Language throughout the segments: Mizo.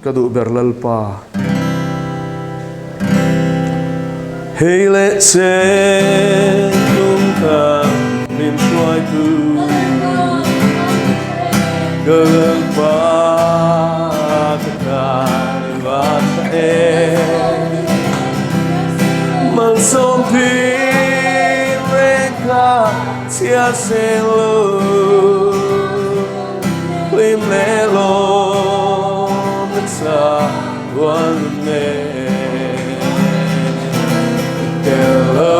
Ka duh ber Lalpa. Hei leh chen tum kha min hruaitu ka Lalpa ka kai van ta em. Malsawm thin reng kha chhiar seng lo hlim leh lawm nasa rual nun nen. Tel lo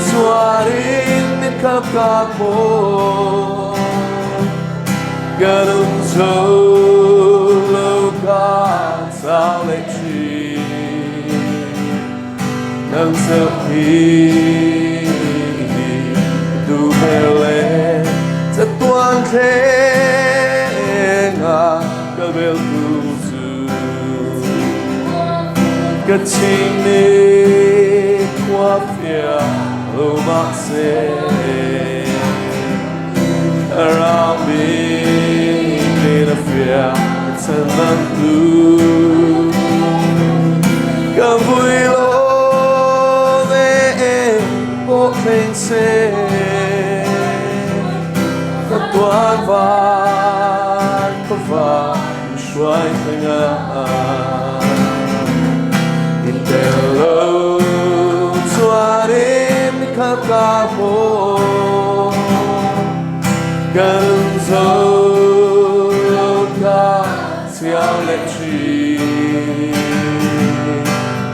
chuanin min khap ka pawh ka nung zo lo ka chau leh thin. Nang chauh hi duh ber le chatuan thlenga ka bel tu chu ka chingmi khua fiah lo mahse thlarau bik in a fiah ka chan bang tu ka vui lo ve pawh thleng se ka tuan van khawva min hruai thleng a in tel lo chuanin mi khat ka haw kan zo lo ka chiang leh thin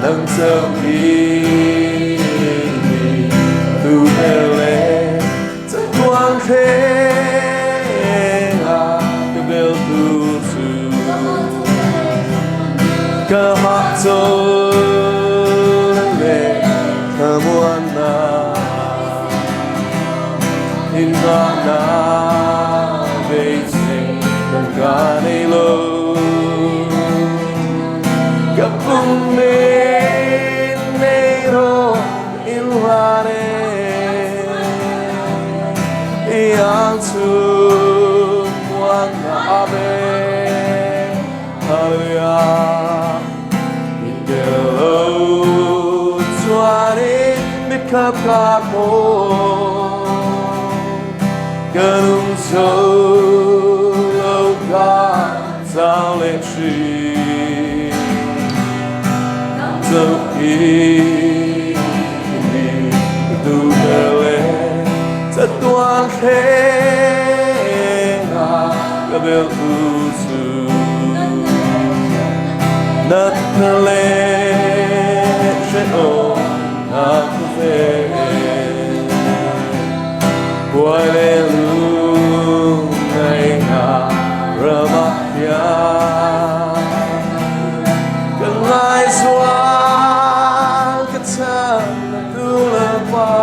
nang chauh hi tu ber le chatuan thlenga ka bel tu chu ka hahchawl leh thlamuanna inngahna beisei dang ka nei lo ka pum min nei rawh in hlan e i ang chung muanna amen Hallelujah i tel lo chuanin mi khap ka pawh ka nung zo lo ka chau leh thin chauh hi ni duh ber le chatuan thlenga ka bel tu chu natna leh hrehawm na khawvel buai leh lungngaihna ramah hian ka ngaihzual ka chan tu Lalpa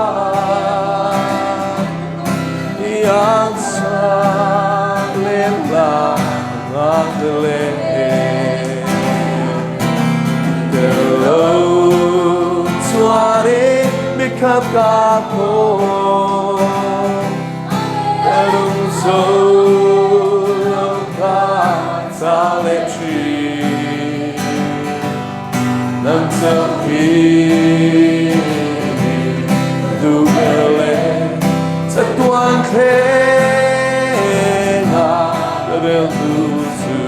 i ang chak len la nghak le tel lo chuanin mi khap ka pawh ka nung zo lo ka chau leh thin nang chauh hi duh ber le chatuan thlenga ka bel tu chu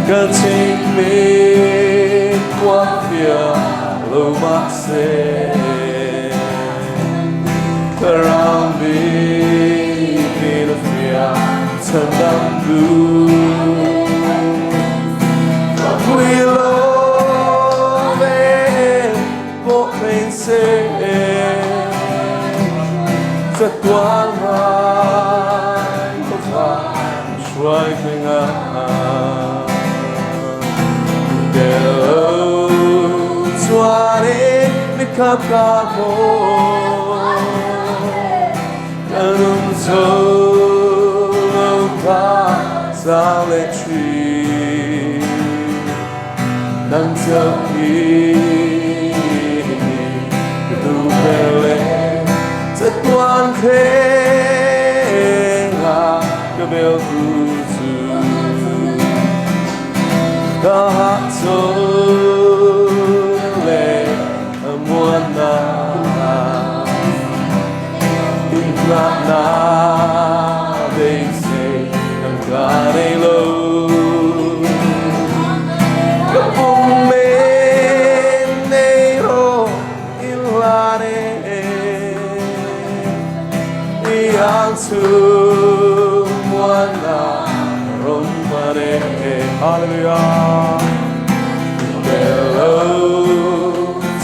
ka chingmi khua fiah lo mahse thlarau bik in a fiah chhandamtu ka pui lo ve pawh thleng se chatuan vai khawva hruai thleng a tel lo chuanin mi khap ka pawh ka nung zo lo ka chau leh thin nang chauh hi ka duh ber le chatuan thlenga ka bel tu chu. Ka hahchawlhna leh muanna Inhnahna beisei ang ka nei lo Ka pum men nei rawh i hlan e I ang chhung muanna rawn hman e Hallelujah Tel lo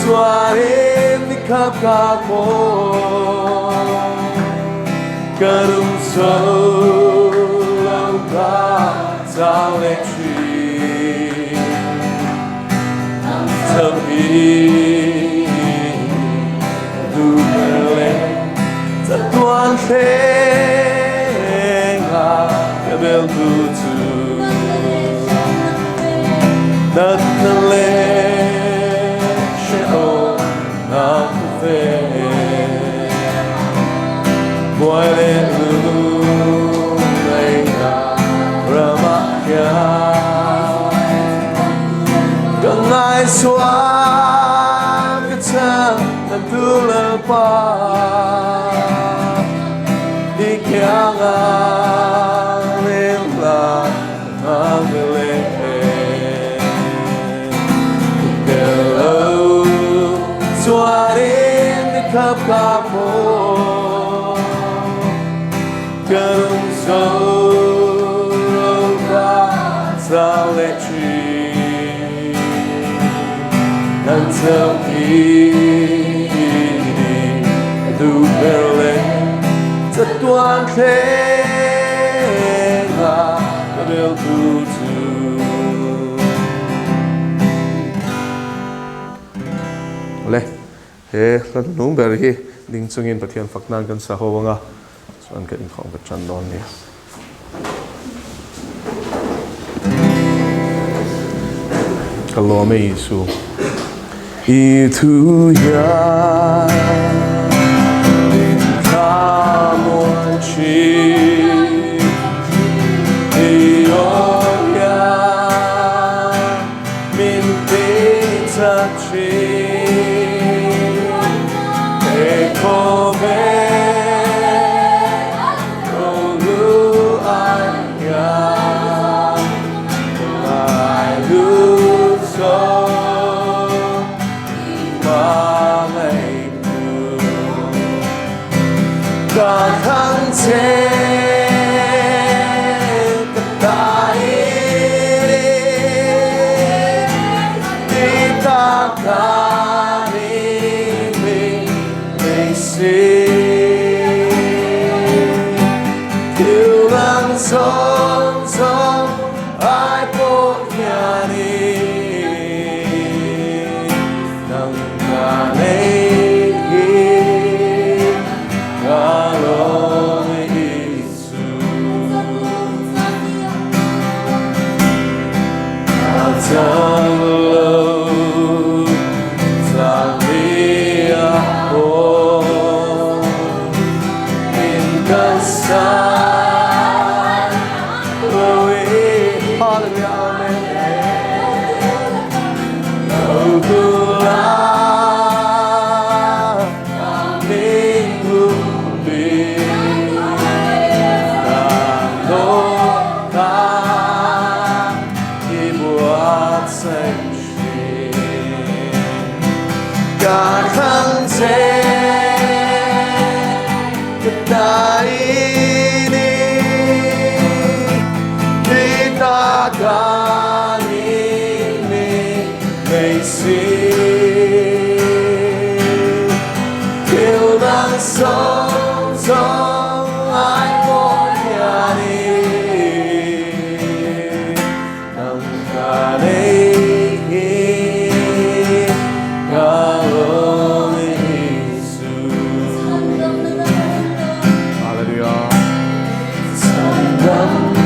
chuanin mi khap ka maw Ka rum zo lo ka chau leh thin Chauh hi duh ber leh chatuan thleng a ka bel tu chu Natna leh hrehawm na ka ve Buai leh lungngaihna ramah hian Ka ngaisual ka chhan na tu Lalpa I kianga lehla ang leh Tel lo chuanin mi khap ka pawh Ka lung zo lo ka chau leh thin Nang chauh hi duh ber leh chatuan thleng a ka bel tu chu. Le, he hla hnung ber hi ding chungin Pathian fak nan kan sa ho anga chuan ka inkhawm ka tan dawn nia. Ka lawm e Isu. I thu hian min thlamuan thin. I aw hian min ti chak thin. He khawvel rohlu ai hian ka ngai lu zawk hmangaihtu. Ka thang che ka ta i ti ta ka ni mi nei si. Thil dang zawng zawng ai pawh hianin nang ka nei hi ka lawm Isu. A chang lo chang ni a pawh min kalsan lo i. Hallelujah, amen. Lo tu la min hum bik ka dawt ta i buatsaih thin. Ka thlang che ka ta i ni ti ta ka ni mi nei si. Thil dang zawng zawng ai pawh hianin nang ka nei hi ka lawm Isu. Hallelujah. Chhandamna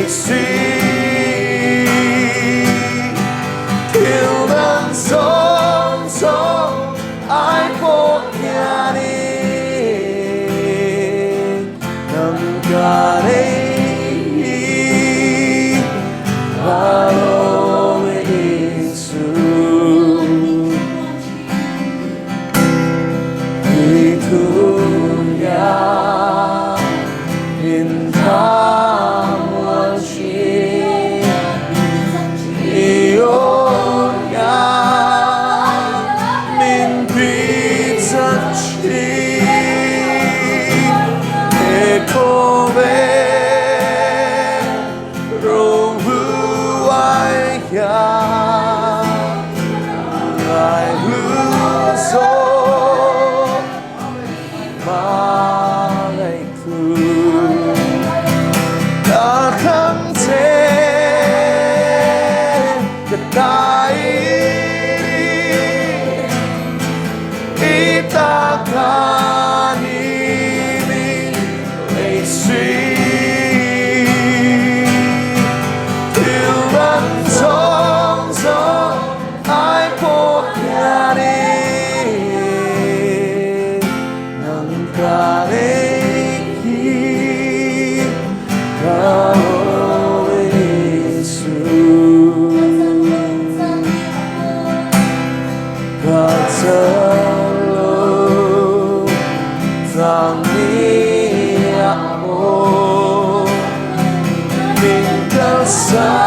Nei si. Thil dang zawng zawng ai pawh hianin nang ka nei hi ka lawm e Isu. Tui thum ya in tha muan thin i aw ya min ti chak thin he khawvel rohluai hian ngai hlu zawk hmangaihtu ka thlang che ka tai i ta ka ni min lei si thil dang zawng zawng ai pawh hianin nang ka nei hi ka lawm e Isu. Ka chalo tlang ni ah maw min kalsan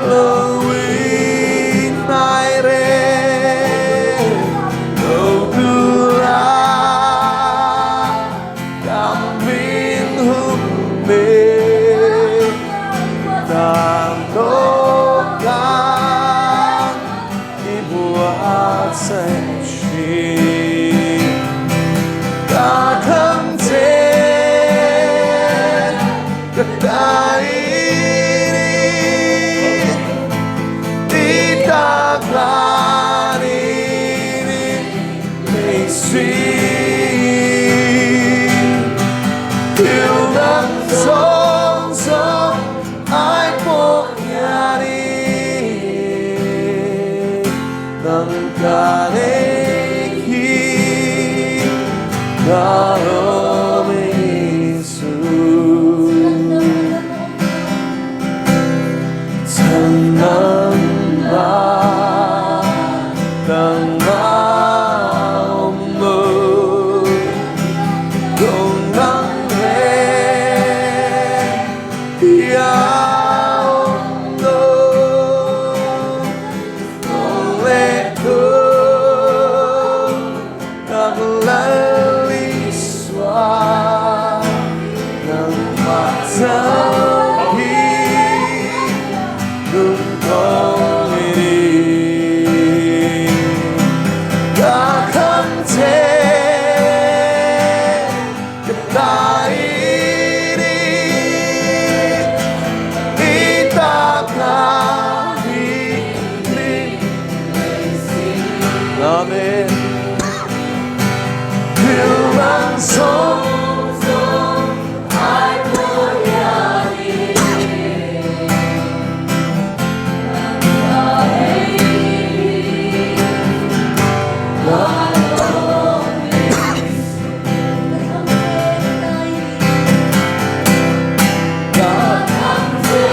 lo in nai reng lo tu la kam min hum ve tan dawhkan i buatsaih thin. Ka thlang che ka tai ni ti tak la ni ni si thil dang zawng zawng ai pawh hianin nang ka nei hi ka lawm e Isu. Chhan nangmah nangmah awm lo dawng nang he ia awm lo dawng leh thu tak Lal Isua nangmah chauh hi nungthawng i ni. Ka kham che ka ta i ni i ta ka hi ni. Amen. Thil dang zawng zawng ai pawh hianin nangmah ei hi ka lawm Ka thlang che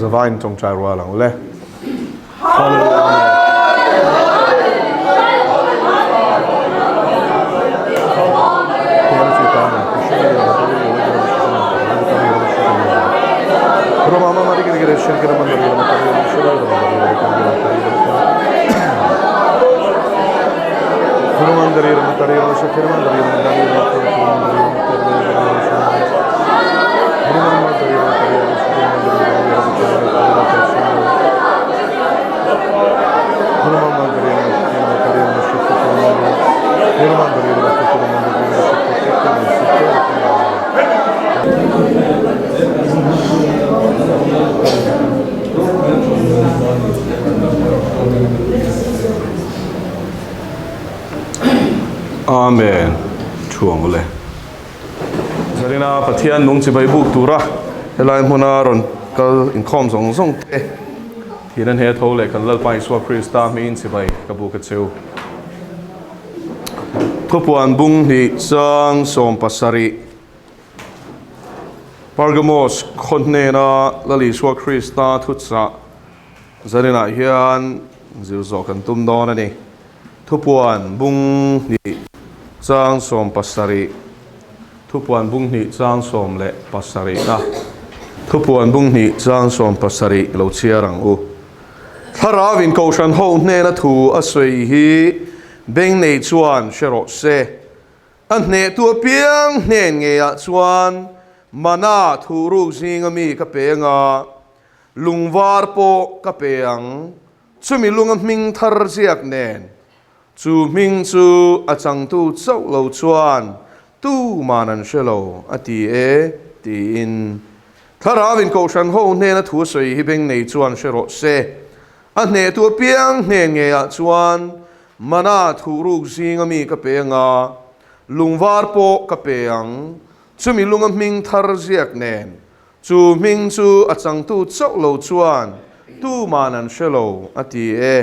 Zavaiin tawngtai rual ang le. Hallelujah. Amen. Thuang ule. Zarina Pathian nung chibai buk tura helai hmuna rawn kal inkhawm zawng zawng te thin an he tho leh kan Lalpa Isua Krista hmingin chibai ka buk a cheu. Thupuan bung hnih chang 70 Pergamos khaw hnena Lal Isua Krista thuchah zaninah hian zir zawh kan tum dawn a ni. Thupuan bung hnih chang 70 Thupuan bung hnih chang 17 na Thupuan bung hnih chang 70 lo chhiar ang u. Thlarauin Kohhran ho hnena thu a sawi hi beng nei chuan hre rawh se. A hnehtu apiang hnen ngeiah chuan mana thuhruk zinga mi ka pe anga, lungvar pawh ka pe ang. Chumi lunga hming thar ziak nen, chu hming chu a changtu chauh lo chuan tuman an hre lo, a ti e, tiin Thlarauin Kohhran ho hnena thu sawi hi beng nei chuan hre rawh se. A hnehtu apiang hnen ngeiah chuan mana thuhruk zinga mi ka pe anga, lungvar pawh ka pe ang, chumi lunga hming thar ziak nen, Chu hming chu a changtu chauh lo chuan tuman an hre lo, a ti e,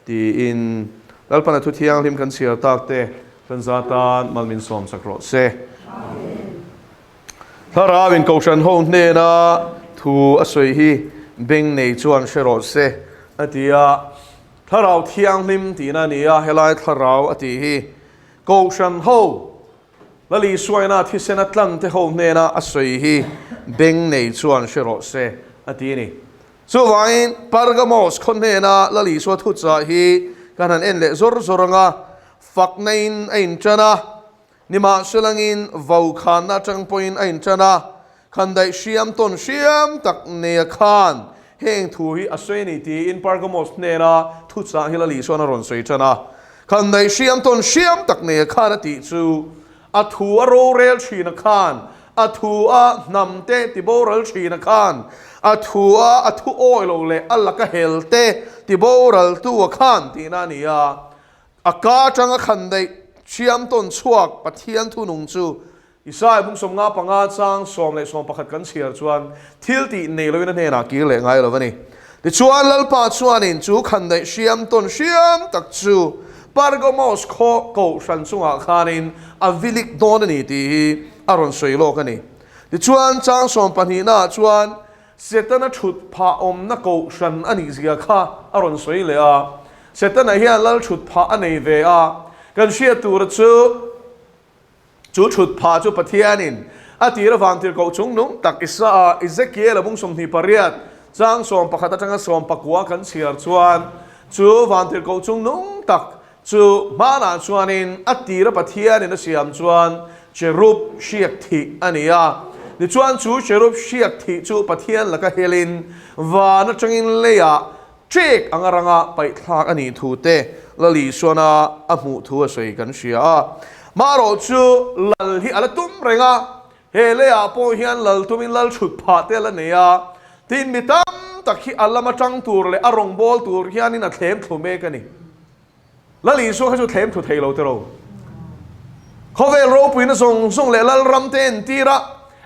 tiin Lalpana thu thianghlim kan chhiar tak te kan za tan mal min sawm chak rawh se. Thlarauin Kohhran ho hnena thu a sawi hi beng nei chuan hre rawh se, a ti a. Thlarau thianghlim tihna a ni a, helai thlarau a tih hi Kohhran ho Lal Isuaina thisen a tlan te ho hnena a sawi hi beng nei chuan hre rawh se, a ti a ni. Chuvangin Pergamos khaw hnena Lal Isua thuchah hi kan han en leh zawr zawr ang a, fakna in a inṭan a, nimahselangin vokhanna atang pawhin a inṭan a, khandaih hriam tawn hriam tak neia khan heng thu hi a sawi a ni tiin Pergamos hnena thuchah hi Lal Isuan a rawn sawi ṭan a. Khandaih hriam tawn hriam tak neia khan a tih chu a thu a rorel ṭhina khan, a thu a hnam te tiboral ṭhina khan, a thu a a thu awi lo leh a laka hel te tiboraltu a khan tihna a ni a. A ka aṭanga khandaih hriam tawn chhuak Pathian thunung chu Isaiah bung 55 chang 10 leh 11 kan chhiar chuan thil tih nei loin a hnenah kir leh ngai lo a ni. Tichuan Lalpa chuanin chu khandaih hriam tawn hriam tak chu Pergamos khaw kohhran chungah khanin a vilik dawn a ni tih hi a rawn sawi lawk a ni. Tichuan chang sawmpahnihnaah chuan Setana thut phah awmna kohhran a nih zia kha a rawn sawi leh a. Setana hian lal thut phah a nei ve a, kan hriat tura chu, Chu thut phah chu Pathianin a tir avang tirhkoh chungnung tak Isa-a Ezekiel-a bung 28 chang 11 atanga 19 kan chhiar chuan chu van tirhkoh chungnung tak chu hmanah chuanin a tira Pathianin a siam chuan cherub hriak thih a ni a. Tichuan chu cherub hriak thih chu Pathian laka helin van atangin leiah Ṭek anga ranga paihthlak a nih thu te Lal Isuana a hmuh thu a sawi kan hria a. Marawh chu Lal hi a la tum reng a, he leiah pawh hian Lal tumin Lal chhut phah te a la nei a, tin mi tam tak hi a lama ṭang tur leh a rawngbâwl tur hianin a thlem thlu mek a ni. Lal Isua kha chu thlem thu thei lo te ro. Khawvel ropuina zawng zawng leh Lal ram te entir a,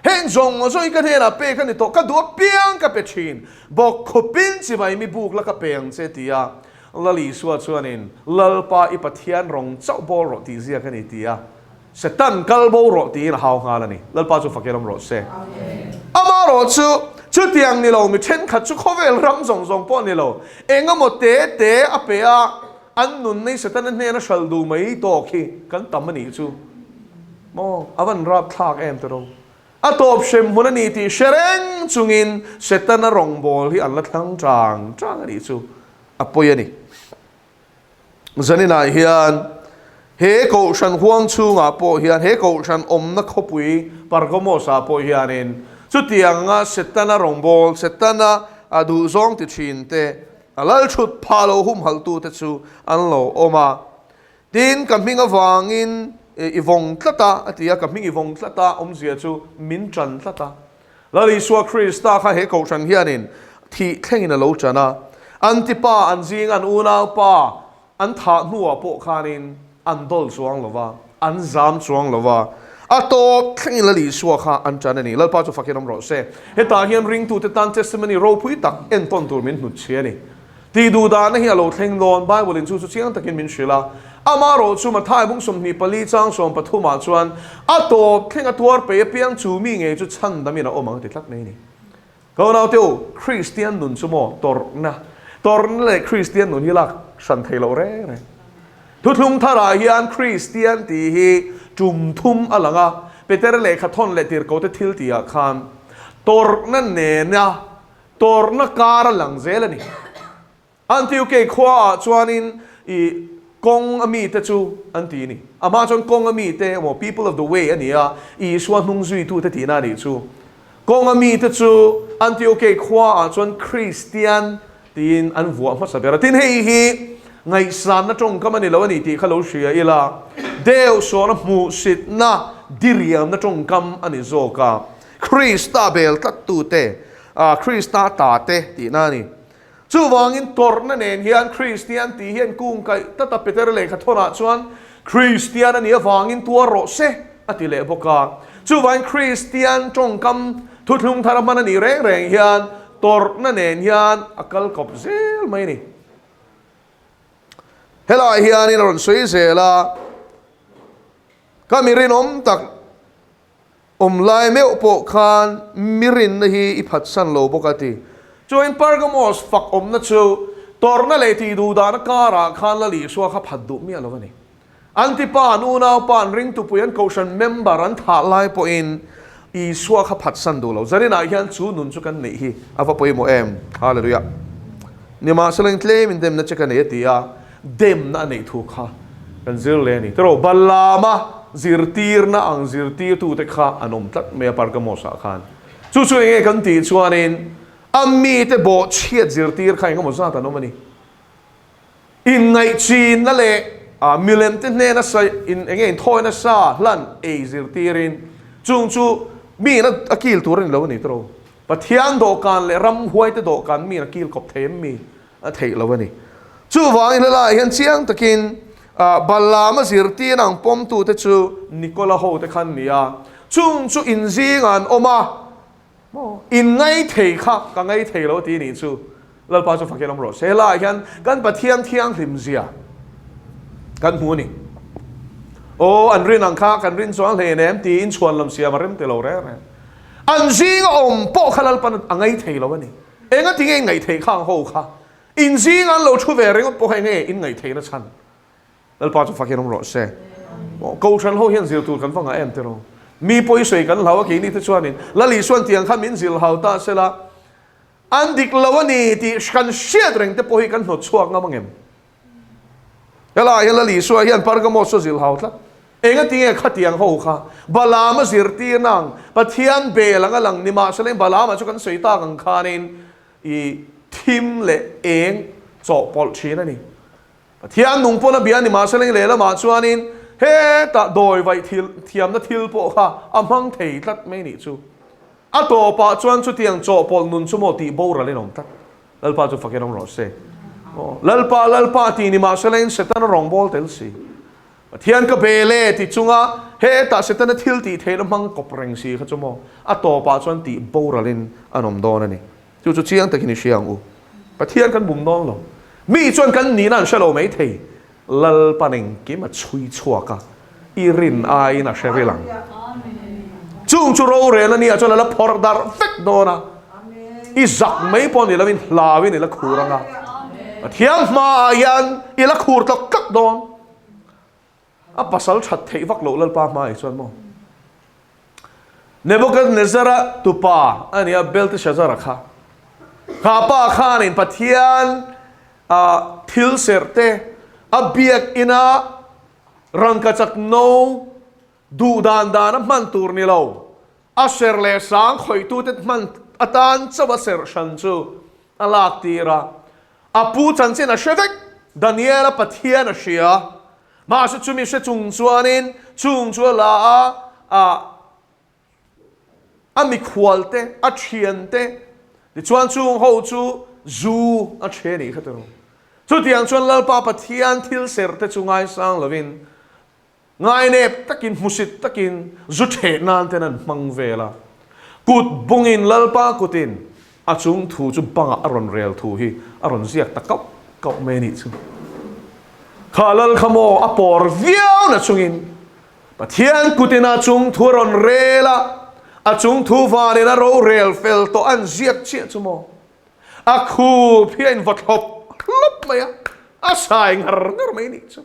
heng zawng zawng hi ka hnenah pek a ni tawh, ka duh apiang ka pe thin, bawk khawpin chivai mi buk la ka pe ang che ti a, Lal Isua chuanin Lalpa i Pathian rawng chauh bawl rawh tih ziak a ni ti a, Satan kal bo rawh tiin a hau nghal a ni. Lalpa chu fakin awm rawh se. Amaherawhchu. Chutiang ni lo mi thenkhat chu khawvel ram zawng zawng pawh ni lo, eng emaw te te a pe a, an nunna hi Setana hnena hral duh mai tawk hi kan tam a nih chu. Maw, a van rapthlak em tiraw? A tawp hrem hmun a ni tih hre reng chungin Setana rawngbâwl hi an la thlang ṭang ṭang a nih chu a pawi a ni. Zaninah hian he kohhran huang chhungah pawh hian, he kohhran awmna khawpui Pergamos-ah pawh hianin chutianga Setana rawngbâwl, Setana a duhzawng ti ṭhinte, a lalṭhut phah lo humhalhtute chu an lo awm a. Tin, ka hming avangin i vawng tlat a, a ti a, ka hming i vawng tlat a, awmzia chu min ṭan tlat a. Lal Isua Krista kha he kohhran hianin thih thlengin a lo ṭan a, Antipa an zing an unaupa an thah hnuah pawh khanin an dawl chuang lo va, an zam chuang lo va, a tawp thlengin Lal Isua kha an ṭan a ni. Lalpa chu fakin awm rawh se. Hetah hian ringtute tan testimony ropui tak entawn tur min hnutchhi a ni. Tih duh dahna hi a lo thleng dawn, Bible in chu chu chiang takin min hrilh a. Amarawh chu Mathai bung 24 chang 13 ah chuan a tawp thleng a tuar pei apiang chu mi ngei chu chhandamin a awm ang a ti tlat mai a ni. Ka unaute u, Kristian nun chu maw tawrhna, tawrhna leh Kristian nun hi lak hran thei loh reng reng. Thuthlung tharah hian Kristian tih hi tum thum a lang a, Peter lehkha thawn leh tirhkote thil tihah khan tawrhna nena Tawrhna kar a lang zel a ni. Antioke khuaah chuanin i kawng a mite chu an ti a ni. Amah chuan kawng a mite emaw people of the way a ni a, Isua hnung zuitute tihna a nih chu. Kawng a mite chu Antioke khuaah chuan Kristian tiin an vuah hmasa ber a. Tin, hei hi ngaihsanna tawngkam a ni lo a ni tih kha lo hria ila, deuh sawna hmuhsitna diriamna tawngkam a ni zawk a. Krista bel tlattute, Krista tate tihna a ni. Chuvangin tawrhna nen hian Kristian tih hian kung kaih tlat a, Peter lehkha thawnah chuan Kristian a nih avangin tuar rawh se a ti leh bawk a. Chuvangin Kristian tawngkam thuthlung thar a hman a nih reng reng hian tawrhna nen hian a kal kawp zel mai a ni. Helaiah hianin a rawn sawi zel a, Ka mi rinawm tak, Awm lai meuh pawh khan mi rinna hi i phatsan lo bawk a ti. Chuan Pergamos fak awmna chu tawrhna leh tih duh dahna karah khan Lal Isua kha phat duh miah lo a ni. Antipa an unaupa an ringtupui an kohhran member an thah lai pawhin Isua kha phatsan duh lo. Zaninah hian chu nun chu kan neih hi a va pawimawh em? Hallelujah. Nimahsela eng tlem in demna che ka nei a ti a, demna a neih thu kha kan zir leh a ni. Tiraw, Balaama zirtirna ang zirtirtute kha an awm tlat mai a Pergamos-ah khan. Chu chu enge kan tih chuanin a mite bawhchhiat zirtir kha engemaw zat an awm a ni. Inngaihchinna leh milemte hnena sa in enge inthawi nasa hlan ei zirtirin chung chu miin a kil tur a ni lo a ni tiraw. Pathian dawhkan leh ramhuaite dawhkan miin a kil kawp thei em mi? A theih lo a ni. Chuvangin helaiah hian chiang takin Balaama zirtir ang pawmtute chu Nikola hote kha an ni a, chung chu inzingah an awm a, in ngaithei kha ka ngaithei lo ti nih chu Lalpa chu fakin awm rawh se. Helaiah hian kan Pathian thianghlim zia kan hmu a ni. Aw, an rin ang kha kan rin chuang hlein em tiin chhuanlam siam a rem ti lo reng reng. An zinga awm pawh kha Lalpan a ngaithei lo a ni. Enga tinge in ngaihtheih kha ang ho kha? In zinga an lo thu ve ringawt pawh kha enge in ngaihtheihna chhan? Lalpa chu fakin awm rawh se. Kohhran ho hian zir tur kan va ngah em tiraw? Mi pawi sawi kan hlau a keini te chuanin Lal Isuan tiang khan min zil hau ta sela an dik lo a ni tih kan hriat reng te pawh hi kan hnawt chhuak ngam angem? Helaiah hian Lal Isua hian Pergamos chu zil hau tlat. Enga tinge khatiang ho kha Balaama zirtir nang Pathian bel anga lang ni mahse leng Balaama chu kan sawi tak ang khanin i thim leh eng chawhpawlh thin a ni. Pathian nung pawn a bia ni mahse leng lehlamah chuanin hetah dawi vaih thil thiamna thil pawh kha a hmang thei tlat mai nih chu. A tawpah chuan chutiang chawhpawlh nun chu maw tih boral in awm tlat. Lalpa chu fakin awm rawh se. Aw, Lalpa, Lalpa tih ni mahse leng Setana rawngbâwl tel si. Pathian ka bel e ti chunga hetah Setana thil tih theihna hmang kawp reng si kha chu maw a tawpah chuan tih boralin an awm dawn a ni. Chu chu chiang takin i hria ang u. Pathian kan bum dawn lo. Mi chuan kan nihna an hre lo mai thei. Lalpan engkim a chhui chhuak a, i rin aiin a hre ril ang. Chung chu rorel a nia chuan a la phawrh darh vek dawn a. I zak mai pawh ni lovin hlauin i la khur ang a. Pathian hmaah hian i la khur tlawk tlawk dawn. A pasal that theih vak loh Lalpa hmaah chuan maw? Nebuchadnezzar-a tupa a nia Belteshazzar-a kha. Kha pa khanin Pathian ah thil serh te a biak ina rangkachak no duh dan dan a hman tur ni lo a ser leh sang khawihtute hman atan chauh a serh hran chu a lak tir a. A pu chanchin a hre vek, Daniel-a Pathian a hria. Mahse chumi hre chung chuanin chung chu a la a, a a mikhual te, a thian te, tichuan chung ho chu zu a ṭhe nih kha tiraw. Chutiang chuan Lalpa Pathian thil serh te chu ngaisang lovin Ngainep takin hmusit takin zu ṭheh nan ten an hmang vel a. Kut bungin Lalpa kutin a chung thu chu bangah a rawn rel thu hi a rawn ziak ta kauh kauh mai a nih chu. Kha Lal kha maw a pawr viau na chungin Pathian kutin a chung thu a rawn rel a, a chung thu vanin a rorel fel tawh an ziak chiah chu maw a khup hi a invaw thlawp thlawp mai a, a sai ngar ngar mai a nih chu.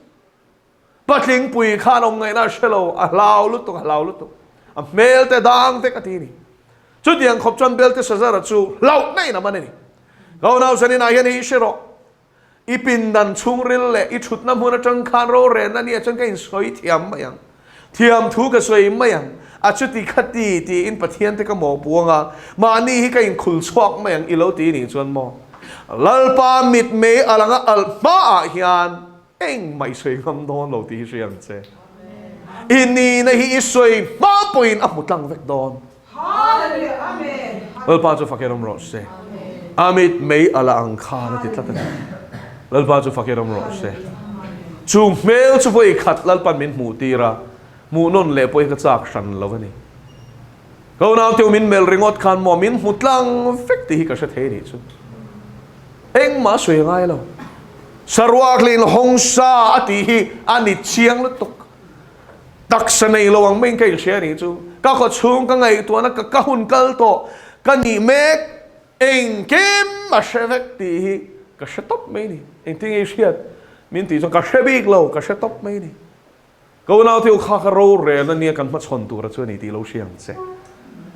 Patling pui khan awm ngaihna a hre lo, a hlau lutuk, a hlau lutuk. A hmel te dang vek a ti a ni. Chutiang khawp chuan Belteshazzar-a chu hlauhna in a man a ni. Ka unau zaninah hian i hre rawh, i pindan chhungril leh i thutna hmun atang khan rorelna nia chuan ka insawi thiam mai ang, thiam thu ka sawi mai ang, a chuti kha ti tiin Pathian te ka mawhpuang a, mahni hi ka inkhul chhuak mai ang i lo ti nih chuan maw? Lalpa mitmei a langa alh hmaah hian Engmah i sawi ngam dawn lo tih hi hria ang che. I nihna hi i sawi hma pawhin a hmu tlang vek dawn. Lalpa chu fakir awm rawh se. A mit mei a la ang khan a ti tlat a ni. Lalpa chu fakir awm rawh se. Chu hmel chu vawi khat Lalpan min hmuh tir a, hmuh nawn leh pawh hi ka chak hran lo a ni. Ka unaute min melh ringawt khan maw min hmu tlang vek tih hi ka hre thei a nih chu. Engmah a sawi a ngai lo. Saruak leh inhawng sa a tih hi a ni chiang lutuk. Taksa nei lo ang maiin ka inhria a nih chu. Ka khaw chhung ka ngaihtuahna ka ka hun kal tawh ka nih mek engkim a hre vek tih hi ka hre tawp mai a ni. Engtin nge i hriat min tih chuan ka hre bik lo ka hre tawp mai a ni. Ka unaute u kha ka rorel ania kan hmachhawn tura chu a ni tih lo hria ang che.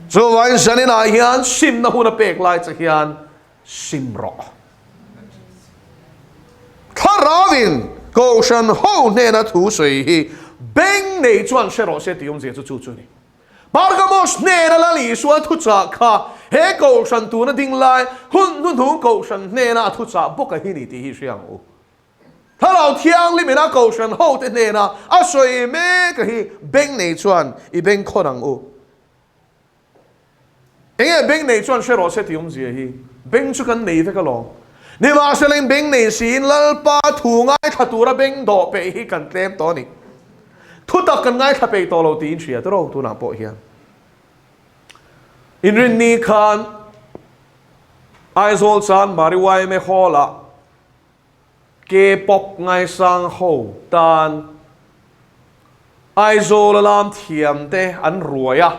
Chuvangin zaninah hian simna hun a pek lai che hian sim rawh. Thlarauin Kohhran ho hnena thu sawi hi beng nei chuan hre rawh se tih awmzia chu chu chu a ni. Pergamos hnena Lal Isua thuchah kha he Kohhran tuna ding lai hun hnuhnung Kohhran hnena a thuchah bawk a hi ni tih hi hria ang u. Thlarau Thianghlim ina Kohhran hote hnena a sawi mek a hi beng nei chuan i beng khawn ang u. Enge beng nei chuan hre rawh se tih awmzia hi beng chu kan nei vek alawm. Nimahsela beng nei siin Lalpa thu ngaithla tura beng dawh peih hi kan tlem tawh a ni. Thutak kan ngaithla peih tawh lo tiin hria tawh tunah pawh hian. Inrinni khan Aizawl chan Mari YMA Hall-ah K-pop ngaisang ho tan Aizawl a lam thiam te an ruai a,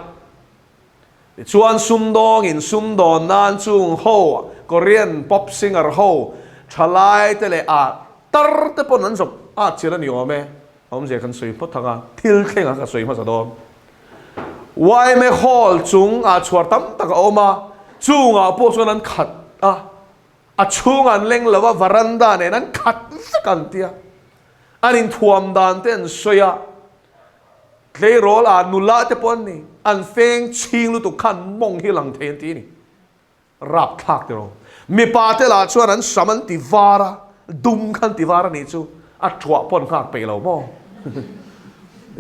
tichuan sumdawngin sumdawn nan chung ho Korean pop singer ho thalai te leh ah tar te pawn an zawp at chian a ni awm e, awmzia kan sawi phawt ang a, thil thleng ang ka sawi hmasa dawn. Yma Hall chung ah chhuar tam tak a awm a, chungah pawh chuan an khat a. A chhung an leng lo a, varanda nen an khat vek an tia. An inthuam dan te an sawi a, tleirawl ah nula te pawh an ni, an feng chhing lutuk khan mawng hi lang thei an ti a ni. Rapthlak tiraw. Mipa te lah chuan an sam an ti var a, dum kha an ti var a nih chu, a thuah pawh an nghak peih lo maw?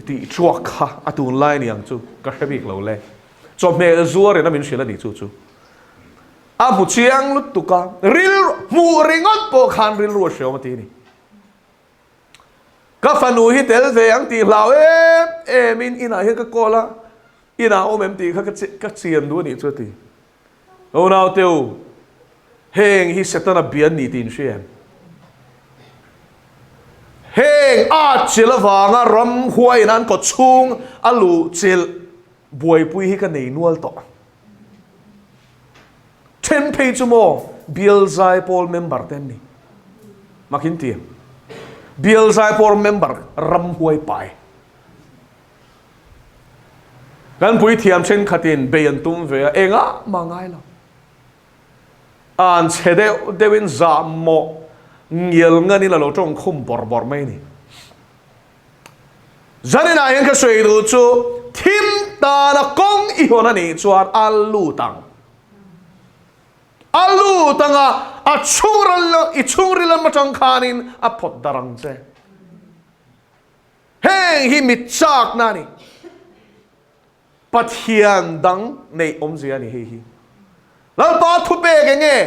Tih thuak kha a tunlai ni ang chu ka hre bik lo le. Chawhmeh zuar in a min hrilh a nih chu chu. A hmu chiang lutuk a, rilru hmuh ringawt pawh khan rilru a hreawm a ti a ni. Ka fanu hi tel ve ang tih hlau em em in inah hian ka call a, inah awm em tih kha ka chian duh a nih chu a ti. Ka unaute u, heng hi Setana bia an ni tih in hria em? Heng a chilh avanga ramhuaiin an kaw chhung a luh chilh buaipui hi ka nei nual tawh. Then phei chu maw Bial Zaipawl member te an ni. Makin ti em? Bial Zaipawl member ramhuai pai. Kan puithiam thenkhatin bei an tum ve a, engah mah ngai lo. An chhe deuh deuhin zahmawh ngial nganin a lo tawng khum bawrh bawrh mai a ni. Zaninah hian ka sawi duh chu thim tana kawng i hawn a nih chuan a lut ang. A lut ang a, a chhungril i chhungril lam atang khanin a phawt darh ang che. Heng hi mit chakna a ni. Pathian dang neih awmzia a ni hei hi. Lalpa thupek eng nge?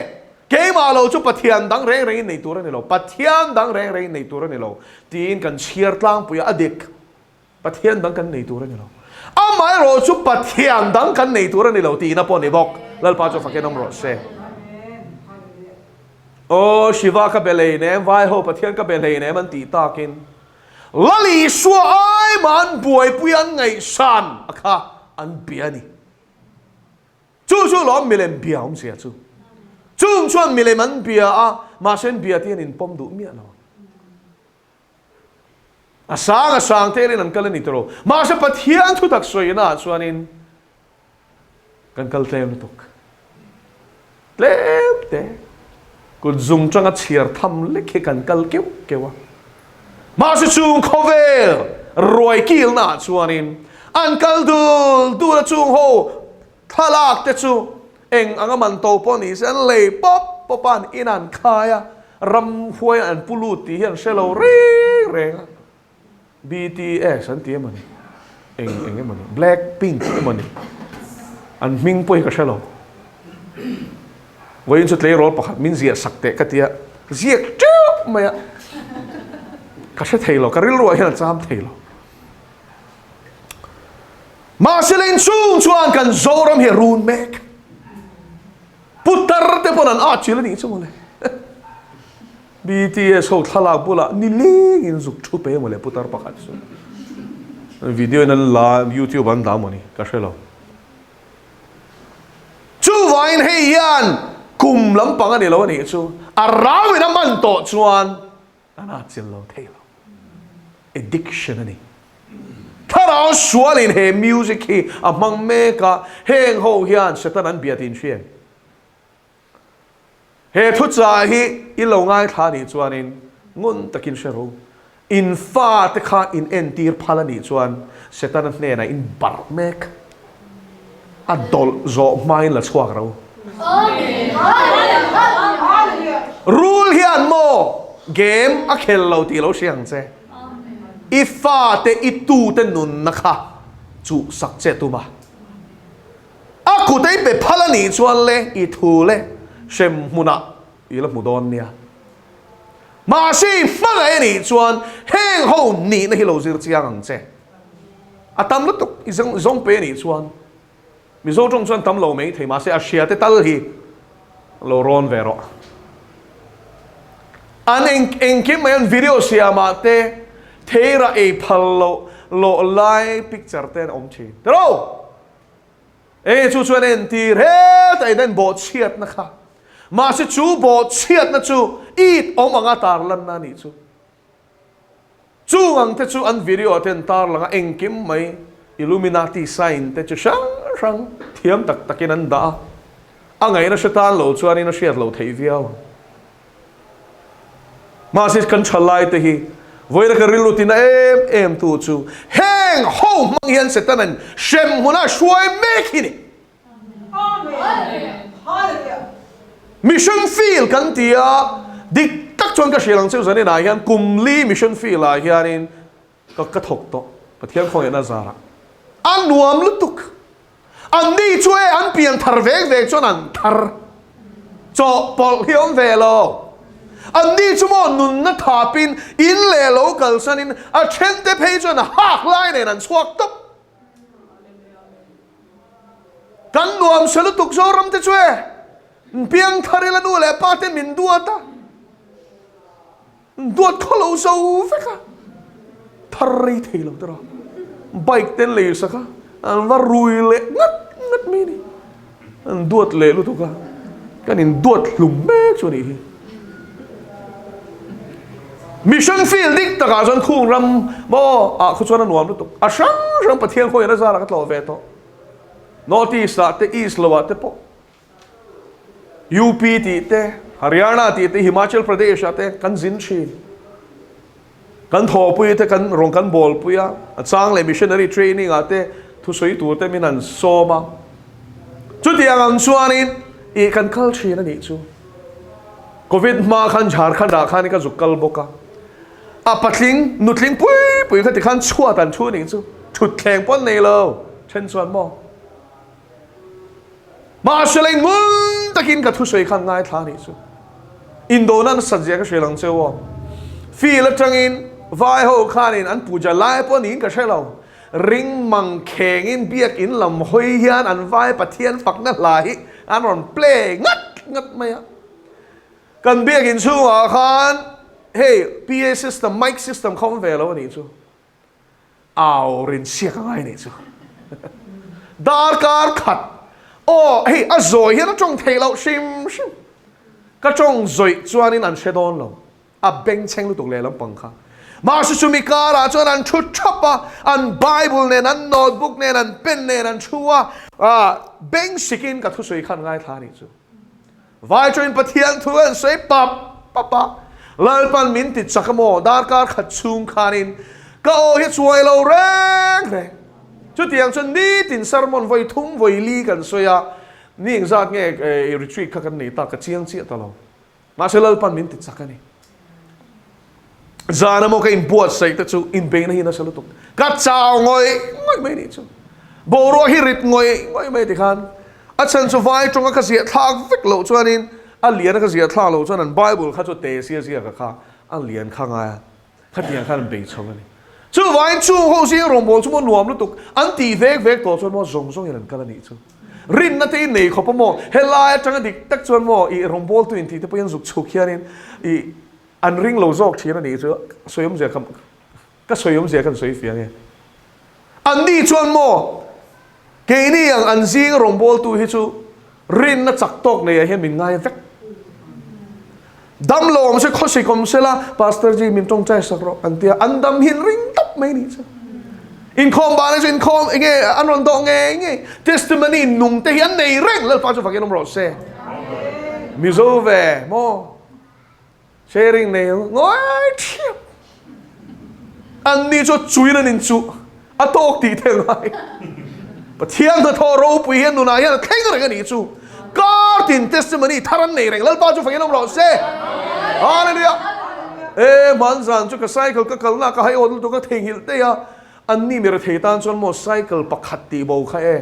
Keimah lo chu Pathian dang reng rengin nei tur a ni lo, Pathian dang reng rengin nei tur a ni lo tiin kan chhiar tlangpui a, a dik. Pathian dang kan nei tur a ni lo. Amaherawh chu Pathian dang kan nei tur a ni lo tihna pawh a ni bawk. Lalpa chu fakin awm rawh se. Aw Shiva ka be hlei nem, vai ho Pathian ka be hlei nem an tih takin Lal Isua ai mah an buaipui an ngaihsan a kha an bia a ni. Chu chu lawm milem bia awmzia chu. Chung chuan milem an bia a, mahse an bia te hian inpawm duh miah lo. A sang a sang telin an kal a ni tawh lo. Mahse Pathian thutak sawina ah chuanin Kan kal tlem lutuk. Tlem te. Kut zung tanga chhiar tham lek hi kan kal keuh keuh a. Mahse chung khawvel ruai kilna ah chuanin an kal dul dul a chung ho thlalak te chu eng anga man to pawh ni se an lei pawp pawp a an in an khai a, ramhuai an pu lut tih hi an hre lo reng reng a. BTS an ti emawni? Eng eng emawni? Black Pink emawni? An hming pawh hi ka hre lo. Vawiin chu tleirawl pakhat min ziah sak teh ka tia, ziak teuh mai a. Ka hre thei lo, ka rilruah hian a cham thei lo. Mahse lei inchhung chuan kan Zoram hi a run mek. Putar te pawn an atchil a nih chu mawle. BTS ho thlalak bulah nileng in zuk thu pe mawle putar pakhat chu. Video in an la YouTube an dah mawni ka hre lo. Chuvangin hei hian kum lampang a ni lo a nih chu a rau in a man tawh chuan an a chil lo thei lo. Addiction a ni. Thlarau sualin he music hi a hmang mek a, heng ho hian Satan an bia tih in hria em? He thuchah hi i lo ngaithla anih chuanin ngun takin hre ro. In fate kha in entir phal anih chuan Setana hnenah in barh mek. A dawlh zawh hmain la chhuak ro. Rul hian maw game a khel lo tih lo hria ang che. I fate i tute nunna kha chuhsak che tum a. A kut ei pe phal a nih chuan le i thu le hrem hmunah i la hmu dawn nia. Mahse i hmangaih a nih chuan heng ho nihna hi lo zir chiang ang che. A tam lutuk i zawng pe a nih chuan Mizo tawng chuan tam lo mai thei mahse a hria te tal hi lo rawn ve rawh. An eng engkim mai an video siamah te theira ei phal loh lawh lai picture te an awm thin. Tiraw? Enge chu chuan entir hetah in en bawhchhiatna kha. Mahse chu bawhchhiatna chu it awm anga tarlanna a nih chu. Chung ang te chu an video ah te an tarlang a, engkim mai Illuminati sign te chu hrang hrang thiam tak takin an dah a. A ngaihna hre tan lo chuanin a hriat loh theih viau ang. Mahse kan tha lai te hi vawiina ka rilru tina em em tu chu heng ho hmang hian Setanan hrem hmuna hruai mek hi ni. Mission field kan ti a, dik tak chuan ka hrilh ang cheu zanin ah hian kum li mission field ah hianin ka ka thawk tawh Pathian khawngaihna zarah a nuam lutuk. An ni chu e an pian thar vek vek chuan an thar chawhpawlh hi awm ve lo. An ni chu maw nunna thapin in leh lo kalsanin a thente phei chuan a hak lai nen an chhuak tawp. Kan nuam se lutuk Zoram te chu e piang thar ila nu leh pa te min duat a. Duat khaw lo zo vek a, thar rei thei lo tawh a, bike te an lei sak a, an va rui leh ngat ngat mai a ni, an duat leh lutuk a. Kan induat hlum mek chu a nih hi. Mission field dik takah chuan khung ram maw ah khaw chuan a nuam lutuk. A hrang hrang Pathian khawiah na zarah ka tlawh ve tawh. North East ah te East lo ah te pawh UP tih te Haryana tih te Himachal Pradesh ah te kan zin thin. Kan thawhpui te kan rawn kan bawlpui a, a chang leh missionary training ah te thusawi tur te min han sawm a. Chutiang ang chuanin ih kan kal thin a nih chu. Covid hma khan Jharkhand ah khan ka zuk kal bawk a. A patling, nutling pui pui kha tikhan chhuat an thu a nih chu. Thutthleng pawn nei lo then chuan maw. Mahse lei ngun takin ka thusawi khan ngaithla a nih chu. Indona nasat zia ka hre lang cheu aw. Field atangin vai ho khanin an puja lai pawh niin ka hre lo. Ring mang khengin biakin lam hawi hian an vai Pathian fakna hla hi an rawn play ngat ngat mai a. Kan biakin chhungah khan hei PA system, mic system kha awm ve lo a nih chu. Au rin siak a ngai nih chu. Darkar khat aw hei a zawi hian a tawng theih loh hrim hrim. Ka tawng zawih chuanin an hre dawn lo. A bengchheng lutuk leh lampang kha. Mahse chumi karah chuan an thu thap a, an Bible nen, an notebook nen, an pen nen an thu a, beng sikin ka thusawi khan ngaithla a nih chu. Vai chuan Pathian thu an sawi pap pap a, Lalpan min ti chak a maw? Darkar khat chhung khanin ka aw hi chuai lo reng reng. Chutiang chuan nitin sermon vawi thum vawi li kan sawi a, ni engzat nge retreat kha kan nei ta ka chiang chiah ta lo. Mahse Lalpan min ti chak a ni. Zan emaw ka inbuatsaih te chu inbeihna hi nasa lutuk. Ka chau ngawih ngawih mai nih chu. Boruak hi rit ngawih ngawih mai tikhan a chhan chu vai tawnga ka ziah thlak vek loh chuanin a liana ka ziah thlak loh chuan an Bible kha chu te sia ziaka kha a lian kha ngai a. Khatiang khan an bei chho a ni. Chuvangin chung ho zing rawngbâwl chu maw nuam lutuk an tih vek vek tawh chuan maw zawng zawngin an kal a nih chu. Rinna te i nei khawp a maw? Helai atanga dik tak chuan maw i rawngbâwltu intih te pawhin zuk chhuk hianin i an ring lo zawk thin a nih chu. Sawi awmzia kha ka sawi awmzia khan sawi fiah nge. Anni chuan maw keini ang an zing rawngbawltu hi chu rinna chak tawk neiah hian min ngai vek. Dam lo awm se khawsik awm se la Pastor ji min tawngtai sak rawh an tia an dam hin ring tawp mai nih chu. Inkhawm bana chu inkhawm enge an rawn dawh ngei ngei testimony nung te hi an nei reng Lalpa chu fakin awm rawh se. Mizo ve maw. Sharing nei ngawi thiam. An ni chu chuin an inchuh a tawk tih te ngai. Pathian hnathawh ropui hian nunah hian a thleng reng a nih chu. Kar tin testimony thar an nei reng. Lalpa chu fakin awm rawh se. Hallelujah. E hmanzan chu ka cycle ka kalna ka hai awt lutuk ka theihnghilh daih a. An ni mi rethei tan chuan maw cycle pakhat tih bo kha e.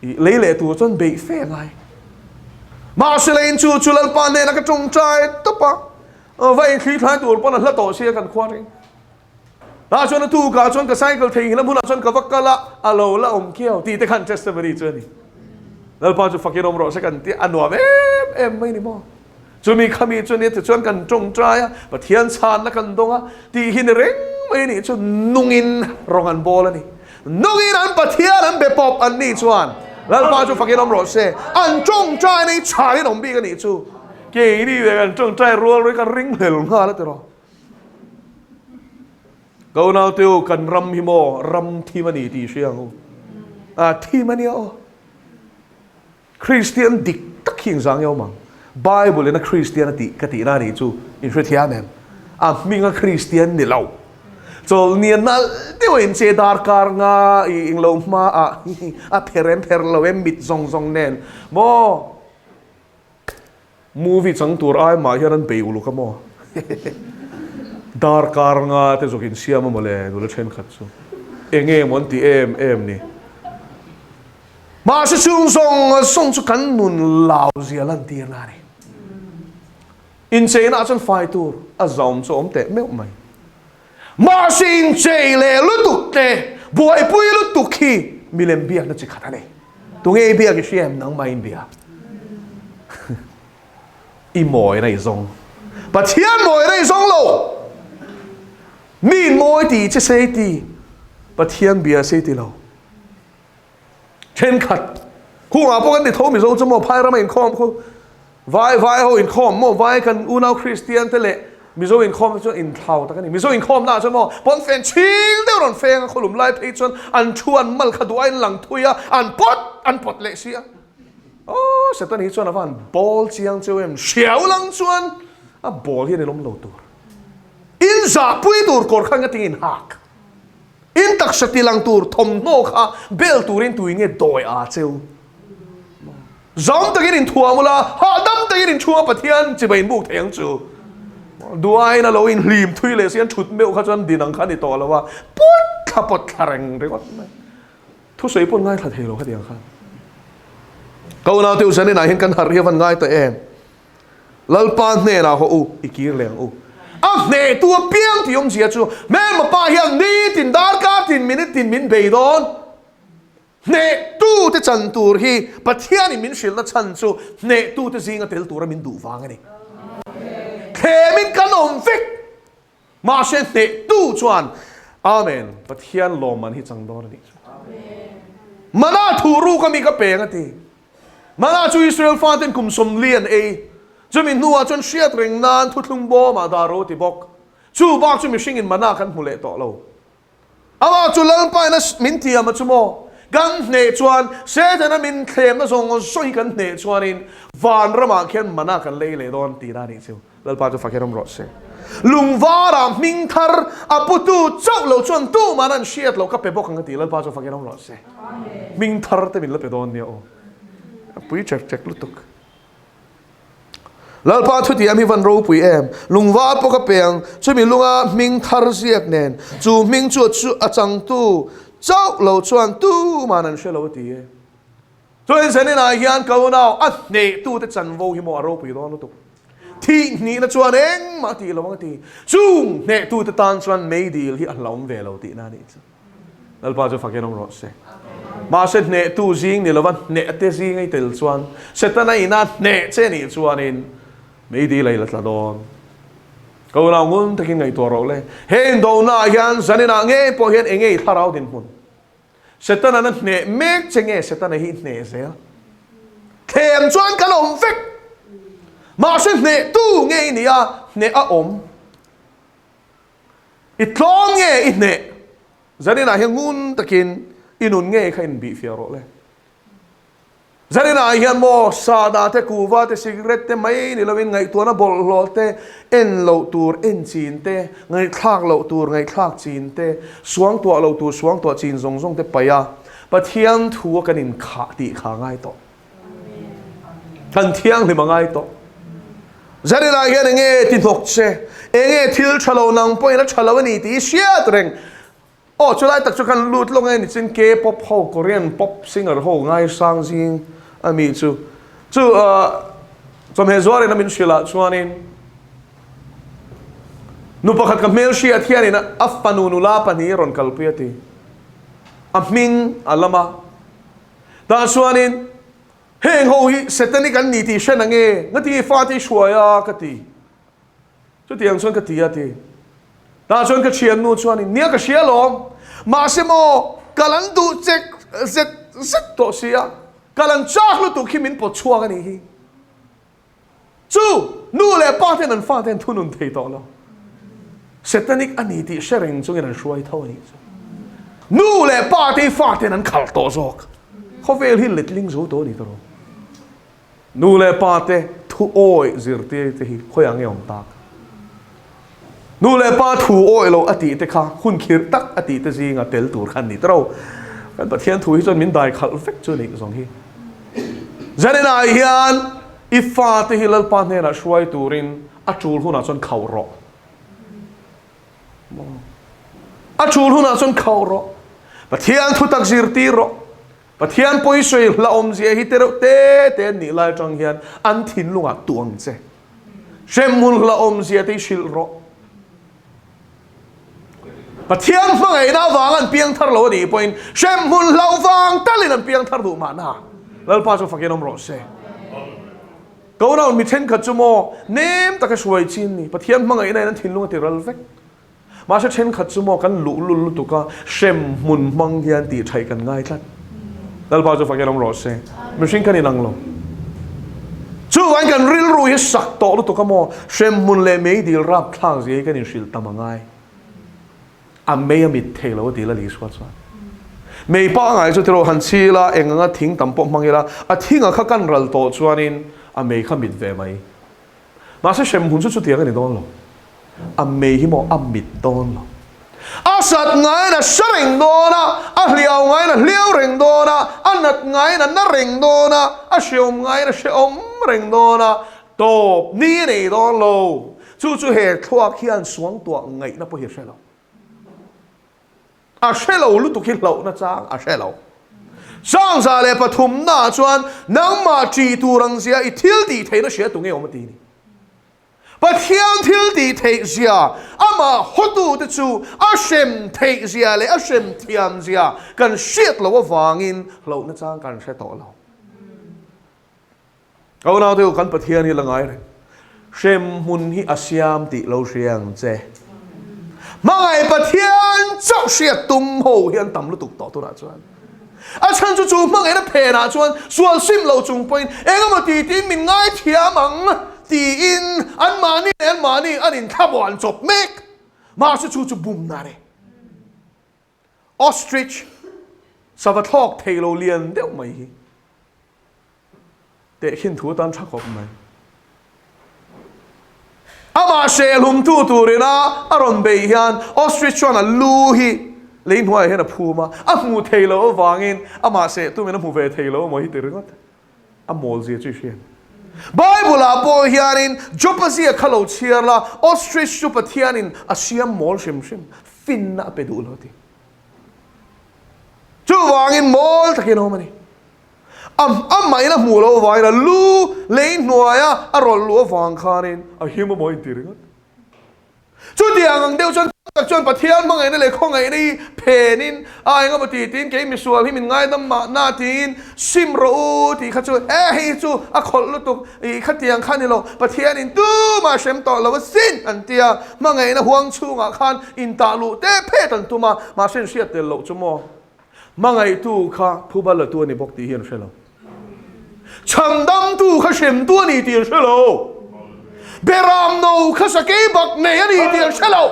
I lei leh tur chuan beih fe ngai. Mahse leiin chu chu Lalpa hnenah ka tawngtai tawp a, va inthli thlai tur pawn a hla tawh sia kan khuar in. Tah chuan a tukah chuan ka cycle theihnghilh a hmunah chuan ka va kal a, a lo la awm kiau tih te khan testimony chu a ni. Lalpa chu fakin awm rawh se kan tih a nuam em em mai ni maw. Chumi khami chu nia tichuan kan tawngtai a, Pathian chhanna kan dawng a, tih hi ni reng mai nih chu nungin rawng an bawl a ni. Nungin an Pathian an be pawp an nih chuan Lalpa chu fakin awm rawh se. An tawngtai nei chhain awm bik a nih chu. Keini ve kan tawngtai rual ruai kan ring hlel nghal a tiraw. Ka unaute u kan ram hi maw ram thim a ni tih hria ang u. A thim a nia aw. Kristian dik tak hi engzah nge awm ang? Bible in a Kristian a tih ka tihna a nih chu in hrethiam em? A hminga Kristian ni lo. Chawlhni a nalh deuh a inche darkar nga i englo hma ah a pher em pher lo em mit zawng zawng nen maw? Movie chang tur ai mah hian an bei uluk a maw? Darkar nga te zawk insiam a mawle nula thenkhat chu. Enge maw an ti em em ni. Mahse chung zawng zawng chu kan nun lau zia lantir na a ni. Incheina ah chuan fai tur a zawm chu a awm teh meuh mai. Mahse inchei leh lutuk te, buaipui lutuk hi milem biakna chi khat a ni. Tunge i biak i hria em? Nangmah in bia. I mawina i zawng. Pathian mawina i zawng lo. Mi in mawi ti che sei ti. Pathian bia sei ti lo. Thenkhat. Khungah pawh kan ti tho Mizo chu maw phai rama inkhawm khu. Vai vai ho inkhawm maw vai kan unau Kristian te leh Mizo inkhawm te chuan inthlau tak a ni. Mizo inkhawmna ah chuan maw pawnfen chhing deuh rawn feng a khawlum lai phei chuan an thu an mal kha duh a in lang thui a an pawt an pawt leh si a. Aw Satan hi chuan a va han bawl chiang cheu em hriau lang chuan a bawl hian in awm lo tur. In zahpui tur kawr khan ka ting in hak. In taksa tilang tur thawmhnaw kha bel turin tuin nge dawi a cheu. Zawm takin inthuam ula, hahdam takin inchhunga Pathian chibai inbuk thei ang chu. Duaiin a lo inhlim thui leh si an thut meuh kha chuan din ang kha a ni tawh lo a, pawt thla pawt thla reng ringawt mai. Thusawi pawn ngaithla thei lo khatiang khan. Ka unaute u zaninah hian kan harh hi a van ngai ta em? Lalpa hnenah haw u, i kir leh ang u. A hnehtu apiang tih awmzia chu hmelma pa hian nitin darkar tin minute tin min bei dawn. Hnehtute chan tur hi Pathianin min hrilhna chhan chu hnehtute zinga tel tura min duh vang a ni. Thlemin kan awm vek. Mahse hnehtu chuan Amen, Pathian lawmman hi chang dawn a nih chu. Mana thu ruk ami ka peng a ti. Mana chu Israel faten kum 40 an ei. Chumi hnuah chuan hriat reng nan thuthlung bawmah dah ro a ti bawk. Chu bak chu mihringin mana kan hmu leh tawh lo. Amah chu Lalpa in a min tiam a chu maw? Kan hneh chuan Setana min thlemna zawng zawng hi kan hneh chuanin vanramah khian mana kan lei leh dawn tihna a nih chu. Lalpa chu fak in awm rawh se. Lungvarah hming thar a putu chauh lo chuan tuman an hriat loh ka pe bawk ang a ti. Lalpa chu fak in awm rawh se. Hming thar te min la pe dawn nia aw. A pui chek chek lutuk. Lalpa thutiam hi van ropui em? Lungvar pawh ka pe ang, chumi lunga hming thar ziak nen, chu hming chu chu a changtu chauh lo chuan tuman an hre lo a ti e. Chuan zaninah hian ka unau a hnehtute chanvo hi maw a ropui dawn lutuk. Thih hnihna chuan engmah a tih lo ang a ti. Chung hnehtute tan chuan meidil hi a hlauhawm ve lo tihna a nih chu. Lalpa chu fakin awm rawh se. Mahse hnehtu zing ni lova hnehte zing i tel chuan Setana ina hneh che nih chuanin meidil a i la tla dawn. Ka unau ngun takin ngaihtuah rawh le. He indonaah hian zaninah ngei pawh hian enge i thlarau dinhmun? Setana na hneh mek che nge Setana hi i hneh zel? Thlem chuan kan awm vek. Mahse hnehtu nge i nih a, hneh a awm. I tlawm nge i hneh? Zaninah hian ngun takin i nun ngei kha inbihfiah rawh le. Zaninah hian maw sahdah te, kuhva te, cigarette te mai ni lovin ngaihtuahna bawlhhlawh te, en loh tur en chin te, ngaihthlak loh tur ngaihthlak chin te, suangtuah loh tur suangtuah chin zawng zawng te paih a, Pathian thu a kan inkhah tih kha a ngai tawh. Kan thianghlim a ngai tawh. Zaninah hian enge ti hnawk che? Enge thil tha lo nang pawhin a tha lo a ni tih i hriat reng. Aw chulai tak chu kan lut lawng e nichin K-pop ho, Korean pop singer ho ngaisang zing a mi chu. Chu chawhmeh zuarin a min hrilh ah chuanin nu pakhat ka hmel hriat hianin a fanu nula pahnih a rawn kalpui a ti. A hming a lam a. Tah chuanin, Heng ho hi Setanic an ni tih hre na nge? Ngati nge fate i hruai a? ka ti. Chutiang chuan ka ti a ti. Tah chuan ka thiannu chuanin, Nia ka hria alawm. Mahse maw, kal an duh chek zet zet tawh si a, kal an chak lutuk hi min pawt chhuak a nih hi. Chu nu leh pa ten an fate an thunun thei tawh lo. Setanic a ni tih hre reng chungin an hruai tho a nih chu. Nu leh pa te hi faten an khalh tawh zawk. Khawvel hi letling zo tawh a ni tawh. Nu leh pa te thu awih zirtir te hi khawiah nge awm tak? Nu leh pa thu awih loh a tih te kha hun khirh tak a tih te zinga tel tur kha an ni tawh. Kan Pathian thu hi chuan min dai khalh vek chu a nih zawng hi. Zaninah hian i fate hi Lalpa hnenah hruai turin a tul hunah chuan khauh rawh. A tul hunah chuan khauh rawh. Pathian thu tak zirtir rawh. Pathian pawisawi hlauhawmzia hi te reuh te te an nih lai atang hian an thinlungah tuh ang che. Hremhmun hlauhawmzia te hi hrilh rawh. Pathian hmangaihna avanga an piang thar lo a nih pawhin hremhmun hlauh vang talin an piang thar duh mahna. Lalpa chu fakin awm rawh se. Ko mi thenkhat chu maw nem taka hruai chin ni. Pathian hmangaihna in an thinlung a ti ral vek. Mahse thenkhat chu maw kan luhlul lutuk a, hremhmun hmang hian tih thaih kan ngai tlat. Lalpa chu fakin awm rawh se. Mihring kan inang lo. Chuvangin kan rilru hi sak tawh lutuk a maw? Hremhmun leh meidil rapthlak zia hi kan inhrilh tam a ngai. A mei a mit thei lo a ti la Isua chuan. Mei pangngai chu tiraw han chhi ila, eng anga thing tam pawh hmang ila, a thinga kha kan ral tawh chuanin a mei kha mit ve mai. Mahse hremhmun chu chutiang a ni dawn lo. A mei hi maw a mit dawn lo. A sat ngaiin a hre reng dawn a, a hliau ngaiin a hliau reng dawn a, a nat ngaiin a na reng dawn a, a hreawm ngaiin a hrehawm reng dawn a, tawp ni a nei dawn lo. Chu chu he thluak hian suangtuah ngaihna pawh hi a hre lo. A hre lo lutuk hi hlauhna chang a hre lo. Sangza leh pathumnaah chuan nangmah ṭih tur ang zia i thil tih theihna hria tu nge awm a ti ni. Pathian thil tih theih zia, amah hawtute chu a hrem theih zia leh a hrem thiam zia kan hriat loh avangin hlauhna chang kan hre tawh lo. Ka unaute u, kan Pathian hi la ngai reng. Hremhmun hi a siam tih lo hria ang che. Hmangaih Pathian chauh hriat tum ho hi an tam lutuk tawh tunah chuan. A chhan chu chu hmangaihna phenah chuan sual sim lo chung pawhin eng emaw ti tiin min ngaithiam ang tiin anmahni leh anmahni an inthlamuan chawp mek. Mahse chu chu bumna a ni. Ostrich sava thlawk thei lo lian deuh mai hi tehkhin thu atan tha khawp mai. Amah hrehlumtu turina a rawn beih hian ostrich chuan a lu hi lei hnuaiah hian a phum a, a hmuh thei loh avangin amah seh tumin a hmu ve thei lo amaw hi ti ringawt. A mawl zia chu i hria. Bible ah pawh hianin Job-a zia kha lo chhiar la, ostrich chu Pathianin a siam mawl hrim hrim, finna a pe duh lo ti. Chuvangin mawl takin a awm a ni. A amah in a hmuh loh avangin a lu lei hnuaia a rawlh luh avang khanin a him a maw inti ringawt. Chutiang ang deuh chuan tak chuan Pathian hmangaihna leh khawngaihna hi phenin a eng emaw ti tiin kei misual hi min ngaidam mahna tiin sim rawh u tih kha chu e hei hi chu a khawlh lutuk ih khatiang kha ni lo Pathianin tumah hrem tawh lo asin an ti a, hmangaihna huang chhungah khan intah luh teh phet an tum a, mahse an hriat tel loh chu maw hmangaihtu kha phuba latu a ni bawk tih hi an hre lo. Chhandamtu kha hremtu a ni tih an hre lo. Beramno kha sakei bak nei a ni tih an hre lo.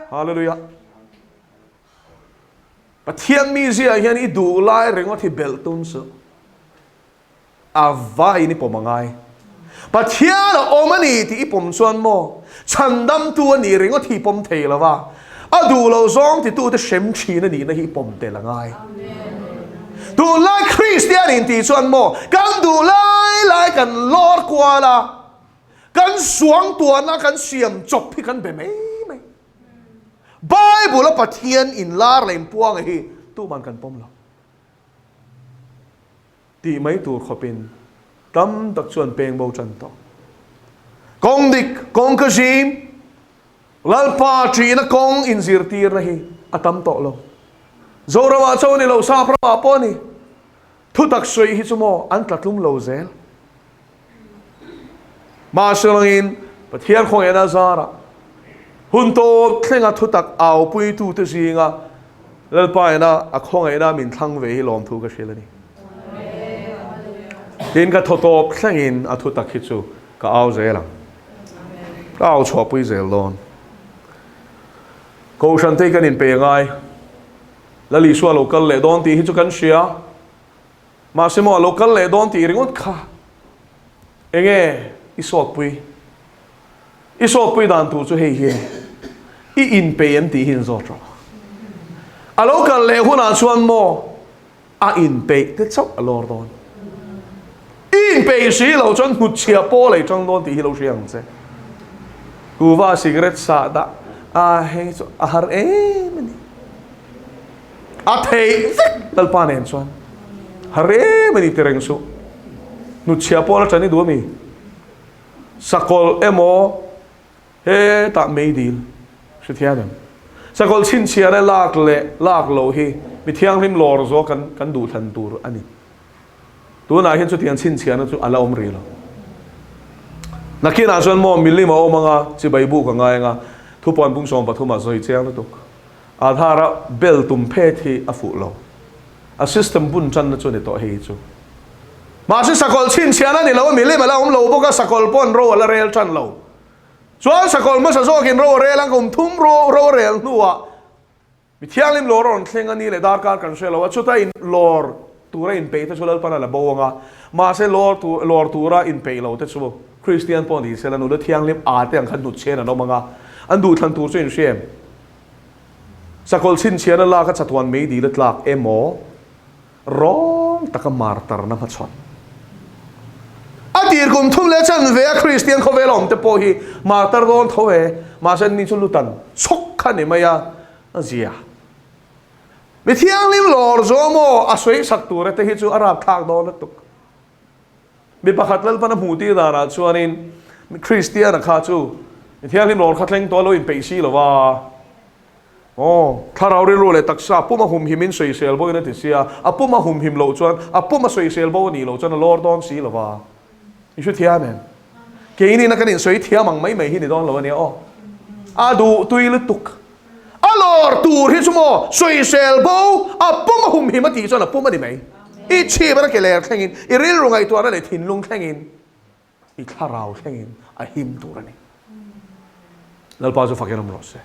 Hallelujah. Pathian mizia hian i duh lai ringawt hi belh tum suh. A vaiin i pawm a ngai. Pathian a awm a ni tih i pawm chuan maw chhandamtu a nih ringawt hi i pawm thei lo va, a duh lo zawng titute hrem thin a nihna hi i pawm tel a ngai. Tunlai Kristian intih chuan maw kan duh lai lai kan lawr kual a, kan suangtuahna kan siam chawp hi kan be mai mai. Bible a Pathian inlar leh inpuanga hi tuman kan pawm lo. Tih mai tur khawpin tam tak chuan peng bo tan tawh. Kawng dik, kawng ka zim, Lalpa ṭihna kawng inzirtirna hi a tam tawh lo. Zoramah chaw ni lo, sap ramah pawh a ni. Thutak sawi hi chu maw an tla tlum lo zel. Mahse langin Pathian khawngaihna zarah hun tawp thlenga thutak aupuitute zinga Lalpa ina a khawngaihna min thlang ve hi lawmthu ka hrilh a ni. Tin ka thaw tawp thlengin a thutak hi chu ka au zel ang. Ka au chhuahpui zel dawn. Kohhran te hi kan inpe ngai. Lal Isua lo kal leh dawn tih hi chu kan hria. Mahse maw a lo kal leh dawn tih ringawt kha enge i sawtpui? I sawtpui dan tur chu hei hi a ni. I inpeih em tih hi in zawt rawh. A lo kal leh hunah chuan maw a inpeih te chauh a lawr dawn. I inpeih si lo chuan hnutchhiah pawl ei tang dawn tih hi lo hria ang che. Kuva cigarette sah dah a hei chu a har em a ni. A theih vek Lalpa nen chuan ha rem a ni ti reng suh. Hnutchhiah pawl a ṭan i duh a mi? Sakawlh emaw hetah meidil hrethiam em? Sakawlh chhinchhiahna lak leh lak loh hi mi thianghlim lawr zawk kan kan duhthlan tur a ni. Tunah hian chutiang chhinchhiahna chu a la awm rih lo. Nakinah chuan maw milim a awm anga chibai buk a ngai anga thupuan pung 13 ah sawi chiang lutuk. Aadhaar a bel tum phet hi a fuh lo. A system bun tanna chu a ni tawh hei hi chu. Mahse sakawlh chhinchhiahna ni lo a milim a la awm lo bawk a, sakawlh paw'n ro a la rel tan lo. Chuan sakawlh hmasa zawkin ro a rel ang kum thum ro ro a rel hnuah mi thianghlim lawr a rawn thleng a ni leh darkar kan hre lo a, chuta in lawr tura inpeih te chu Lalpan a la bo ang a, mahse lawr tur lawr tura inpeih lo te chu Kristian pawh ni sela nula thianghlim a te ang khan hnutchhian an awm ang a, an duhthlan tur chu inhria em? Sakawlh chhinchhiahna lak a chatuan meidil a tlak emaw? Rawng taka martarna hmachhawn. A tir kum thum leh chanve a Kristian khawvel awm te pawh hi martar dawn tho e, mahse ni chu lutan chhawk kha ni mai a, a zia. Mi thianghlim lawr zawh maw a sawi sak tura te hi chu a rapthlak dawn lutuk. Mi pakhat Lalpan a hmuh tir danah chuanin Kristiana kha chu mi thianghlim lawr kha thleng tawh a lo inpeih si lo va. Aw, thlarau rilru leh taksa pum a humhim in sawisel bo in a ti sia, a pum a humhim loh chuan a pum a sawisel bo a nih loh chuan a lawr dawn si lo va. I hre thiam em? Keini na kan insawi thiam ang mai mai hi ni dawn lo a nia aw. A duh tui lutuk. A lawr tur hi chu maw sawisel bo a pum a humhim a tih chuan a pum a ni mai. I chhip a ke ler thlengin, i rilru ngaihtuahna leh thinlung thlengin. I thlarau thlengin a him tur a ni. Lalpa chu fakin awm rawh se.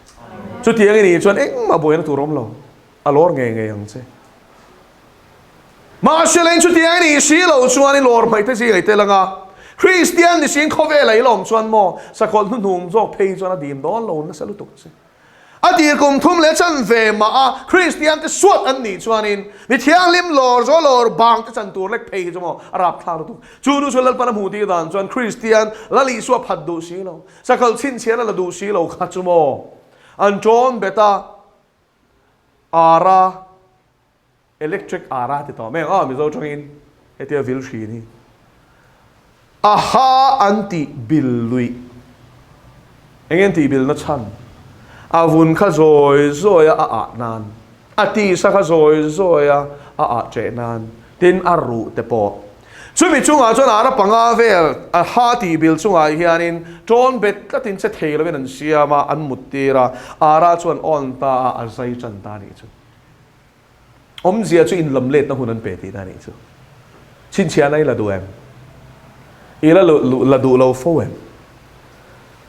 Chutiang i nih chuan engmah buaina tur awm lo. A lawr ngei ngei ang che. Mahse leng chutiang i nih si lo chuan i lawr hmaih te zing i tel anga. Kristian ni siin khawvela i la awm chuan maw sakawlh hnuhnung zawk phei chuan a dim dawn lo nasa lutuk che. A tir kum thum leh chanve mah a Kristian te suat an nih chuanin mi thianghlim lawr zaw lawr bang te chan tur lek phei hi chu maw a rapthlak lutuk. Chu nu chu Lalpan a hmuh tir dan chuan Kristian Lal Isua phat duh si lo, sakal chhinchhian a la duh si lo kha chu maw an tawn bet a, ara Electric ara ti tawh mai ang a Mizo tangin hetia vil thin hi a ha an tih bil luih eng nge tih bil na chhan a vun kha zawi zawi a a ah nan a tisa kha zawi zawi a a ah ṭeh nan tin a ruh te pawh chumi chungah chuan ara panga vel a ha tih bil chungah hianin ṭawn bet tlatin che thei lovin an siam a an mut tir a ara chuan awn ta a a zai ṭan ta a nih chu. Awmzia chu inlam letna hun an pe tihna a nih chu. Chhinchhiahna i la duh em? I la la duh lo fo em?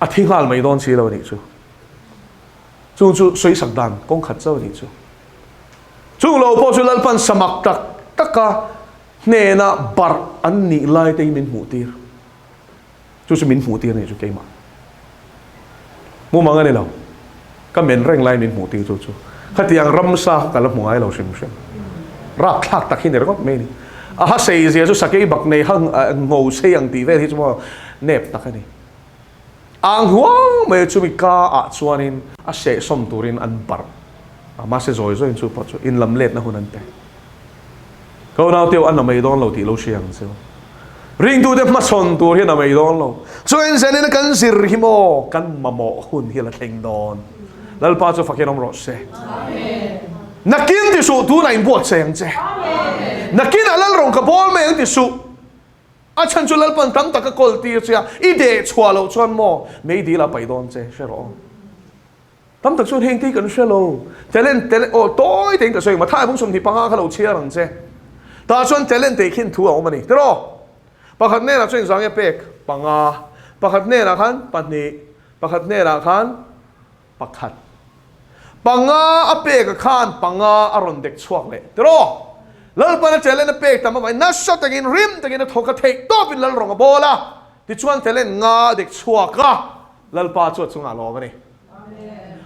A thi nghal mai dawn si lo a nih chu. Chung chu sawisak dan kawng khat chauh a nih chu. Chung lo pawh chu Lalpan samak tak taka hnena barh an nih lai te hi min hmuh tir. Chu chu min hmuh tir a nih chu keimah. Mumang a ni lo. Ka men reng lai min hmuh tir chu chu. Khatiang ramsa kha ka la hmu ngai lo hrim hrim. Rapthlak tak hi ni ringawt mai a ni. A ha sei zia chu sakei bak nei hang ngho sei ang tih vel hi chu maw nep tak a ni. Ang huang mai chumi ka ah chuanin a sehsawm turin an barh a, mahse zawi zawiin chu pawh chu inlam letna hun an pe. Ka unauteu a na mai dawn lo tih lo hria ang che u. Ringtute hmachhawn tur hi a na mai dawn lo. Chuan zanin a kan zir hi maw kan mamawh hun hi a la thleng dawn. Lalpa chu fakin awm rawh se. Nakin ti suh tunah inbuatsaih ang che. Nakinah Lalrawng ka bawl mai ang ti suh. A chhan chu Lalpan tam tak a kawl tir che a, i deh chhuah loh chuan maw mei dil a paih dawn che hre rawh aw. Tam tak chuan heng te hi kan hre lo. Talent talent aw tawi tein ka sawi ang Mathai bung 25 kha lo chhiar ang che. Tah chuan talent teh khin thu a awm a ni. Tiraw? Pakhat hnenah chuan engzah nge pek? Panga. Pakhat hnenah khan pahnih. Pakhat hnenah khan pakhat. Panga a pek a khan panga a rawn dek chhuak leh. Tiraw? Lalpan a talent a pek tam avangin nasa takin rim takin a thawk a theih tawpin lal rawng a bawl a. Tichuan talent nga a dek chhuak a. Lalpa chu a chungah lawm a ni.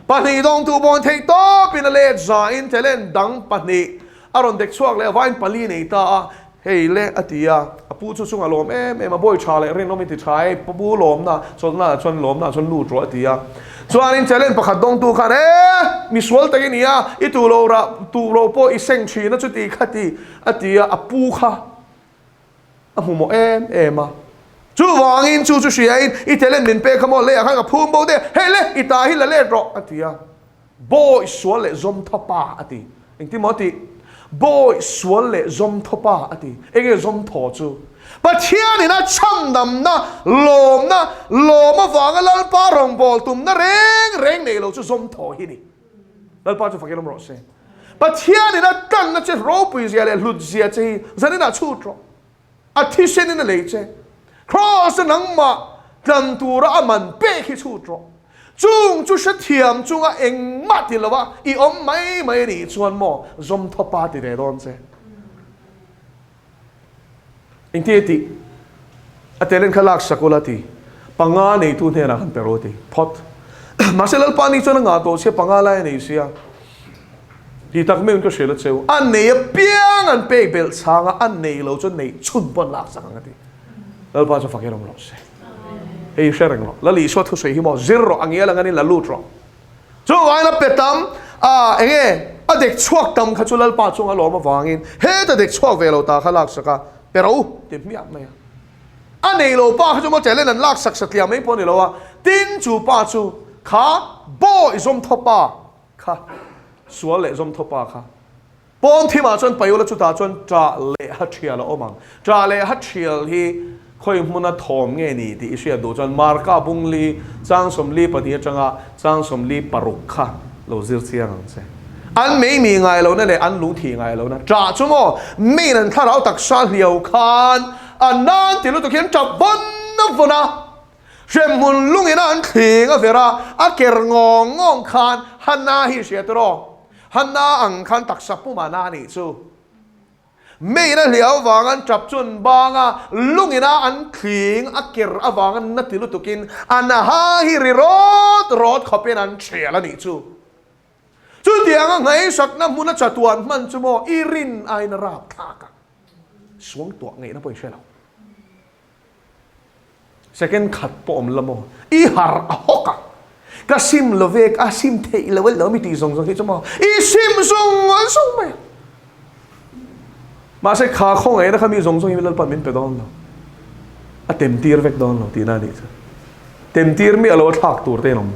Pahnih dawngtu bawn theih tawpin a let zain talent dang pahnih a rawn dek chhuak leh a vain pali nei ta a, hei le a ti a, a pu chu chungah lawm em em a, bawi tha leh rinawm i ti tha e, pu lawmna chawlhna ah chuan lawmna ah chuan lut rawh a ti a. Chuanin talent pakhat dawngtu khan e, misual tak i ni a, i tu lo rah tu lo pawh i seng thin a chuti kha ti a ti a, a pu kha A hmu mawh em em a. Chuvangin chu chu hriain i talent min pek kha maw leiah khan ka phum bo te, hei le i ta hi la let rawh a ti a. Bawi sual leh zawm thaw pa a ti. Engtin maw a tih? Bawi sual leh zawm thaw pa a ti. Enge zawm thaw chu? Pathianin a chhandamna, lawmna, lawm avanga Lalpa rawngbâwl tumna reng reng nei lo chu zawm thaw hi ni. Lalpa chu fakin awm rawh se. Pathianin a tanna che ropui zia leh hlut zia che hi zaninah chhut rawh. A thisenin a lei che. Kraws-a nangmah tlan tura a man pek hi chhut rawh. Chung chu hrethiam chunga engmah ti lova i awm mai mai a nih chuan maw zawm thawpa ti ve dawn che. Engti a tih? A talent kha lak sak ula ti. Panga neitu hnenah khan pe rawh a ti phawt. Mahse Lalpa ni chuan a ngah tawh sia panga lai a nei sia. Ti tak meuhin ka hrilh a cheu. A nei apiang an pek belh chhang a, a nei lo chuan neih chhun pawh an lak sak ang a ti. Lalpa chu fak in awm rawh se. Hei hre reng rawh. Lal Isua thusawi hi maw zir rawh, a ngial ang anin la lut rawh. Chuvangin a pe tam, a enge a dek chhuak tam kha chu Lalpa chunga lawm avangin heta dek chhuak ve lo ta kha laksak a, pe ro ti hmiah mai a. A nei lo pa kha chu maw talent an laksak satliah mai pawh a ni lo a, tin chu pa chu kha bawi zawmthaw pa kha, sual leh zawmthaw pa kha. Pawn thimah chuan Paiola chutah chuan ṭah leh ha ṭhial a awm ang. Ṭah leh ha ṭhial hi khawi hmuna thawm nge ni tih i hriat duh chuan Marka bungli chang 42 aṭanga chang 46 kha lo zir chiang ang che. An meimi ngai lohna leh an lungthih ngai lohna ṭah chu maw miin an thlarau taksa hliau khan a nan ti lutuk hian ṭap vawn vawn a, hremhmun lungin a an thling a ver a, a ker ngawng ngawng khan Hana hi hria tiraw? Hanna ang khan taksa pum a na nih chu. Main a hliau avang an tap chu an bang a, lungin a an thling a ker avang an na ti lutukin an ha hi ri rawt rawt khawpin an thial a nih chu. Chutiang a ngaihsakna hmun a chatuan hman chu maw i rin aiin a rapthlak a, suangtuah ngeihna pawh i hre lo. Second khat pawh awm la maw? I harh a hawk a, ka sim lo ve, a sim theih lo a lo mi tih zawng zawng hi chu maw? I sim zung zung mai a. Mahse kha khawngaihna kha mi zawng zawng hi Lalpan min pe dawn lo. A tem tir vek dawn lo tihna a nih chu. Tem tir miah lo a thlak tur te in awm.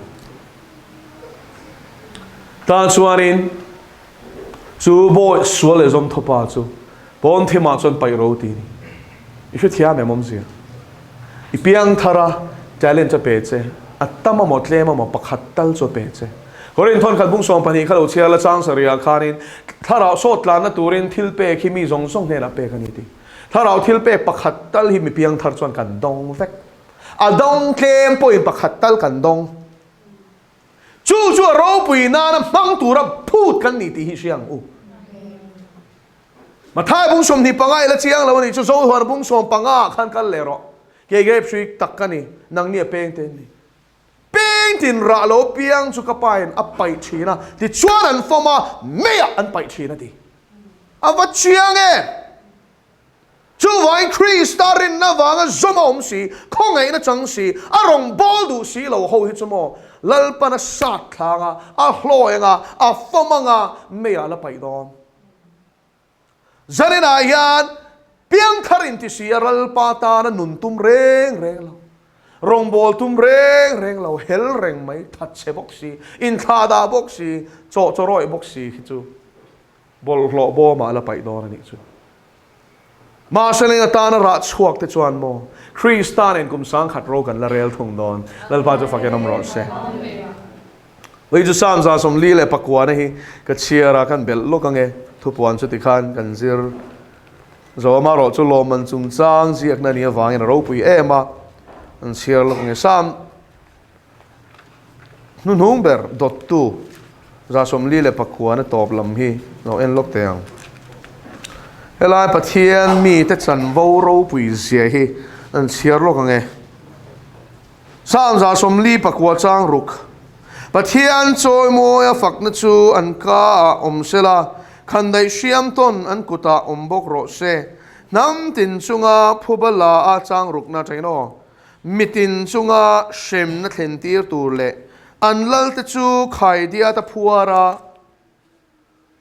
Tan chuanin Chu bawi sual leh zawm thawpa chu pawn thimah chuan paih ro ti ni. I hrethiam em awmzia? I piang thar a, talent a pe che, a tam amaw tlem amaw pakhat tal chu a pe che. Korin thawn khat bung 12 kha lo chhiar la chang sarih ah khanin thlarau sawt tlanna turin thil pek hi mi zawng zawng hnenah pek a ni ti. Thlarau thil pek pakhat tal hi mi piang thar chuan kan dawng vek. A dawng tlem pawhin pakhat tal kan dawng. Chu chu a ropui nana hmang tura phut kan ni tih hi hria ang u. Mathai bung 25 i la chiang lo a nih chu Zohuana bung 15 ah khan kal leh rawh. Kei grape hrui tak ka ni, nangni a peng te an ni. Peng tin rah lo piang chu ka pa in a paih thin a, tichuan an fawm a, meiah an paih thin a ti. A va chiang em! Chuvangin Krista rinna avanga zawm a awm si, khawngaihna chang si, a rawn bawl duh si lo ho hi chu maw Lalpan a sat thlang a, a hlawi anga, a fawm anga, meiah a la paih dawn. Zaninah hian piangthar inti si a Lalpa tana nun tum reng reng lo, rawngbâwl tum reng reng lo, hel reng mai, thatchhe bawk si, inthlahdah bawk si, chawhchawrawih bawk si hi chu Bawlhhlawh bawmah a la paih dawn a nih chu. Mahse leng atana rah chhuak te chuan maw Krista nen kum sangkhat ro kan la rel thung dawn. Lalpa chu fakin awm rawh se. Hei chu Psalm 49 na hi ka chhiar a, kan belh lawk ange. Thupuan chu tikhan kan zir zo a, amaherawh chu lawmman chungchang ziakna nih avangin a ropui em a, an chhiar lawk ange. Psalm Hnuhnung ber dawttu 49 a tawp lam hi lo en lawk teh ang. Helai Pathian mite chanvo ropui zia hi an chhiar lawk ang e. Psalm 49 chang ruk. Pathian chawimawi a fakna chu an ka ah awm sela, khandaih hriam tawn an kutah awm bawk rawh se. Hnam tin chunga phuba la a chang rukna atangin aw. Mitin chunga hremna thlentir tur leh an lalte chu khaidiat a phuar a,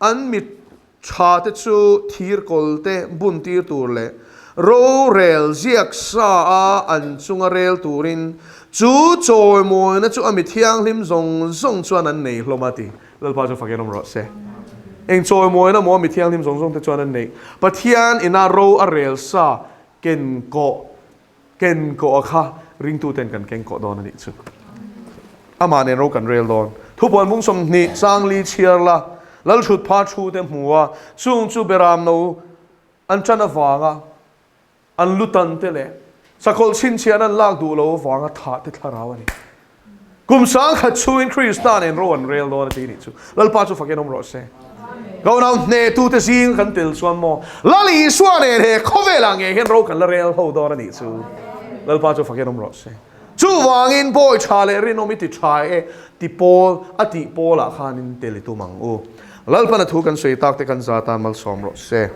an mit thate chu thirkawlte buntir tur leh rorel ziak sa a an chunga rel turin chu chawimawina chu a mi thianghlim zawng zawng chuan an nei hlawm a ti. Lalpa chu fakin awm rawh se. Eng chawimawina maw a mi thianghlim zawng zawng te chuan an neih? Pathian ina ro a rel sa ken kawh Ken kawh a kha ringtuten kan keng kawh dawn a nih chu. Amah nen ro kan rel dawn. Thupuan bung 20 chang li chhiar la, Lalthut pha thu te hmu a, chung chu beram no an tan avanga An lutan te leh sakawlh chhinchhiahna an lak duh lo avanga thah te thlarau a ni. Kum 10,000 chhungin Krista nen ro an rel dawn a ti nih chu. Lalpa chu fakin awm rawh se. Kaunau hnehtute zing kan tel chuan maw Lal Isua nen he khawvelah ngei hian ro kan la rel ho dawn a nih chu. Lalpa chu fakin awm rawh se. Chuvangin bawi tha leh rinawm i ti tha e ti pawl a tih pawlah khanin tel i tum ang u. Lalpana thu kan sawi tak te kan za tan malsawm rawh se.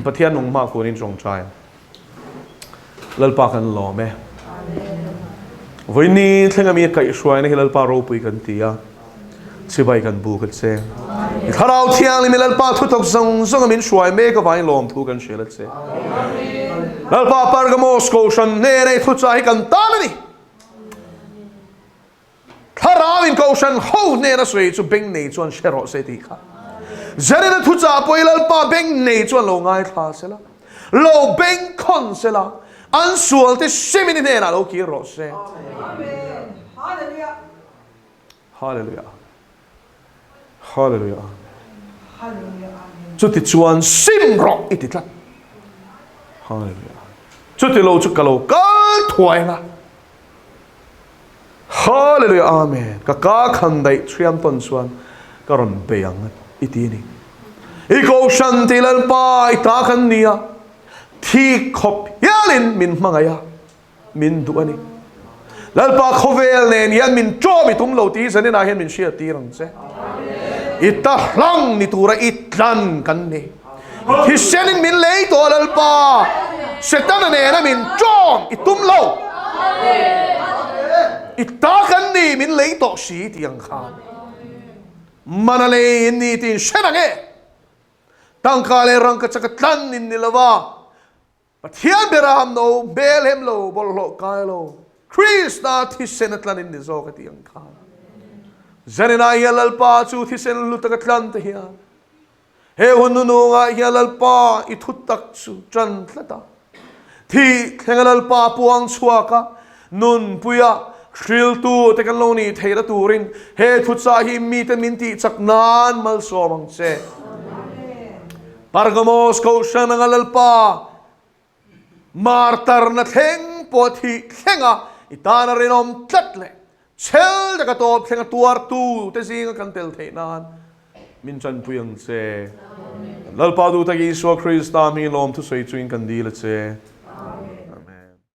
Pathian nung hma kunin tawngtai ang. Lalpa kan lawm e. Vawiini thleng ami kaihhruaina hi Lalpa ropui kan ti a, chibai kan buk a che. I thlarau thianghlim i Lalpa thutak zawng zawng a min hruai mek avangin lawmthu kan hrial a che. Lalpa Pergamos kohhran hnena i thuchah hi kan tan a ni. Thlarau in kohhran ho hnena sawi chu beng nei chuan hre rawh se tih kha. Zarina thuchah pawh i Lalpa beng nei chuan lo ngaithla se la, lo beng khawn se la, an sual te hrimin i hnenah lo kir rawh se. Amen. Hallelujah. Hallelujah. Hallelujah. Hallelujah. Amen. Chuti chuan sim rawh i ti tlat. Hallelujah. Chuti lo chu ka lo kal thuai anga. Hallelujah Amen ka ka khan daih thiam tawn chuan ka rawn bei ang i ti ni. I kohhran ti Lalpa i ta kan ni a, thik khawp hialin min hmangaih a, min duh a ni. Lalpa khawvel nen hian min ṭawm i tum lo tih zaninah hian min hriattir ang che. I ta hlang ni tura i tlan kan ni. Thisenin min lei tawh Lalpa, Setana nena min ṭawm i tum lo. I ta kan ni min lei tawh si tih ang khan. Mana lei in ni tiin hre rang e. Tangka leh rangkachaka tlan in ni lova, Pathian bera ham no, hmel hem lo, bawlhhlawh kai lo, Krista thisen a tlan in ni zawk a tih ang khan. Zaninah hian Lalpa chu thisen lu taka tlan te hian he hun nunungah hian Lalpa i thu tak chu tan tlat a, thih thlenga Lalpa puang chhuak a, nunpuia hriltu te kan lo nih theihna turin he thuchah hi mite min tih chak nan malsawm ang che. Pergamos Kohhran anga Lalpa martarna thleng pawh thih thlenga i tana rinawm tlat leh chhel taka tawp thlenga tuartu te zinga kan tel theih nan min tanpui ang che. Lalpa duh tak Isua Krista hmingin lawmthu sawi chuin kan dil a che.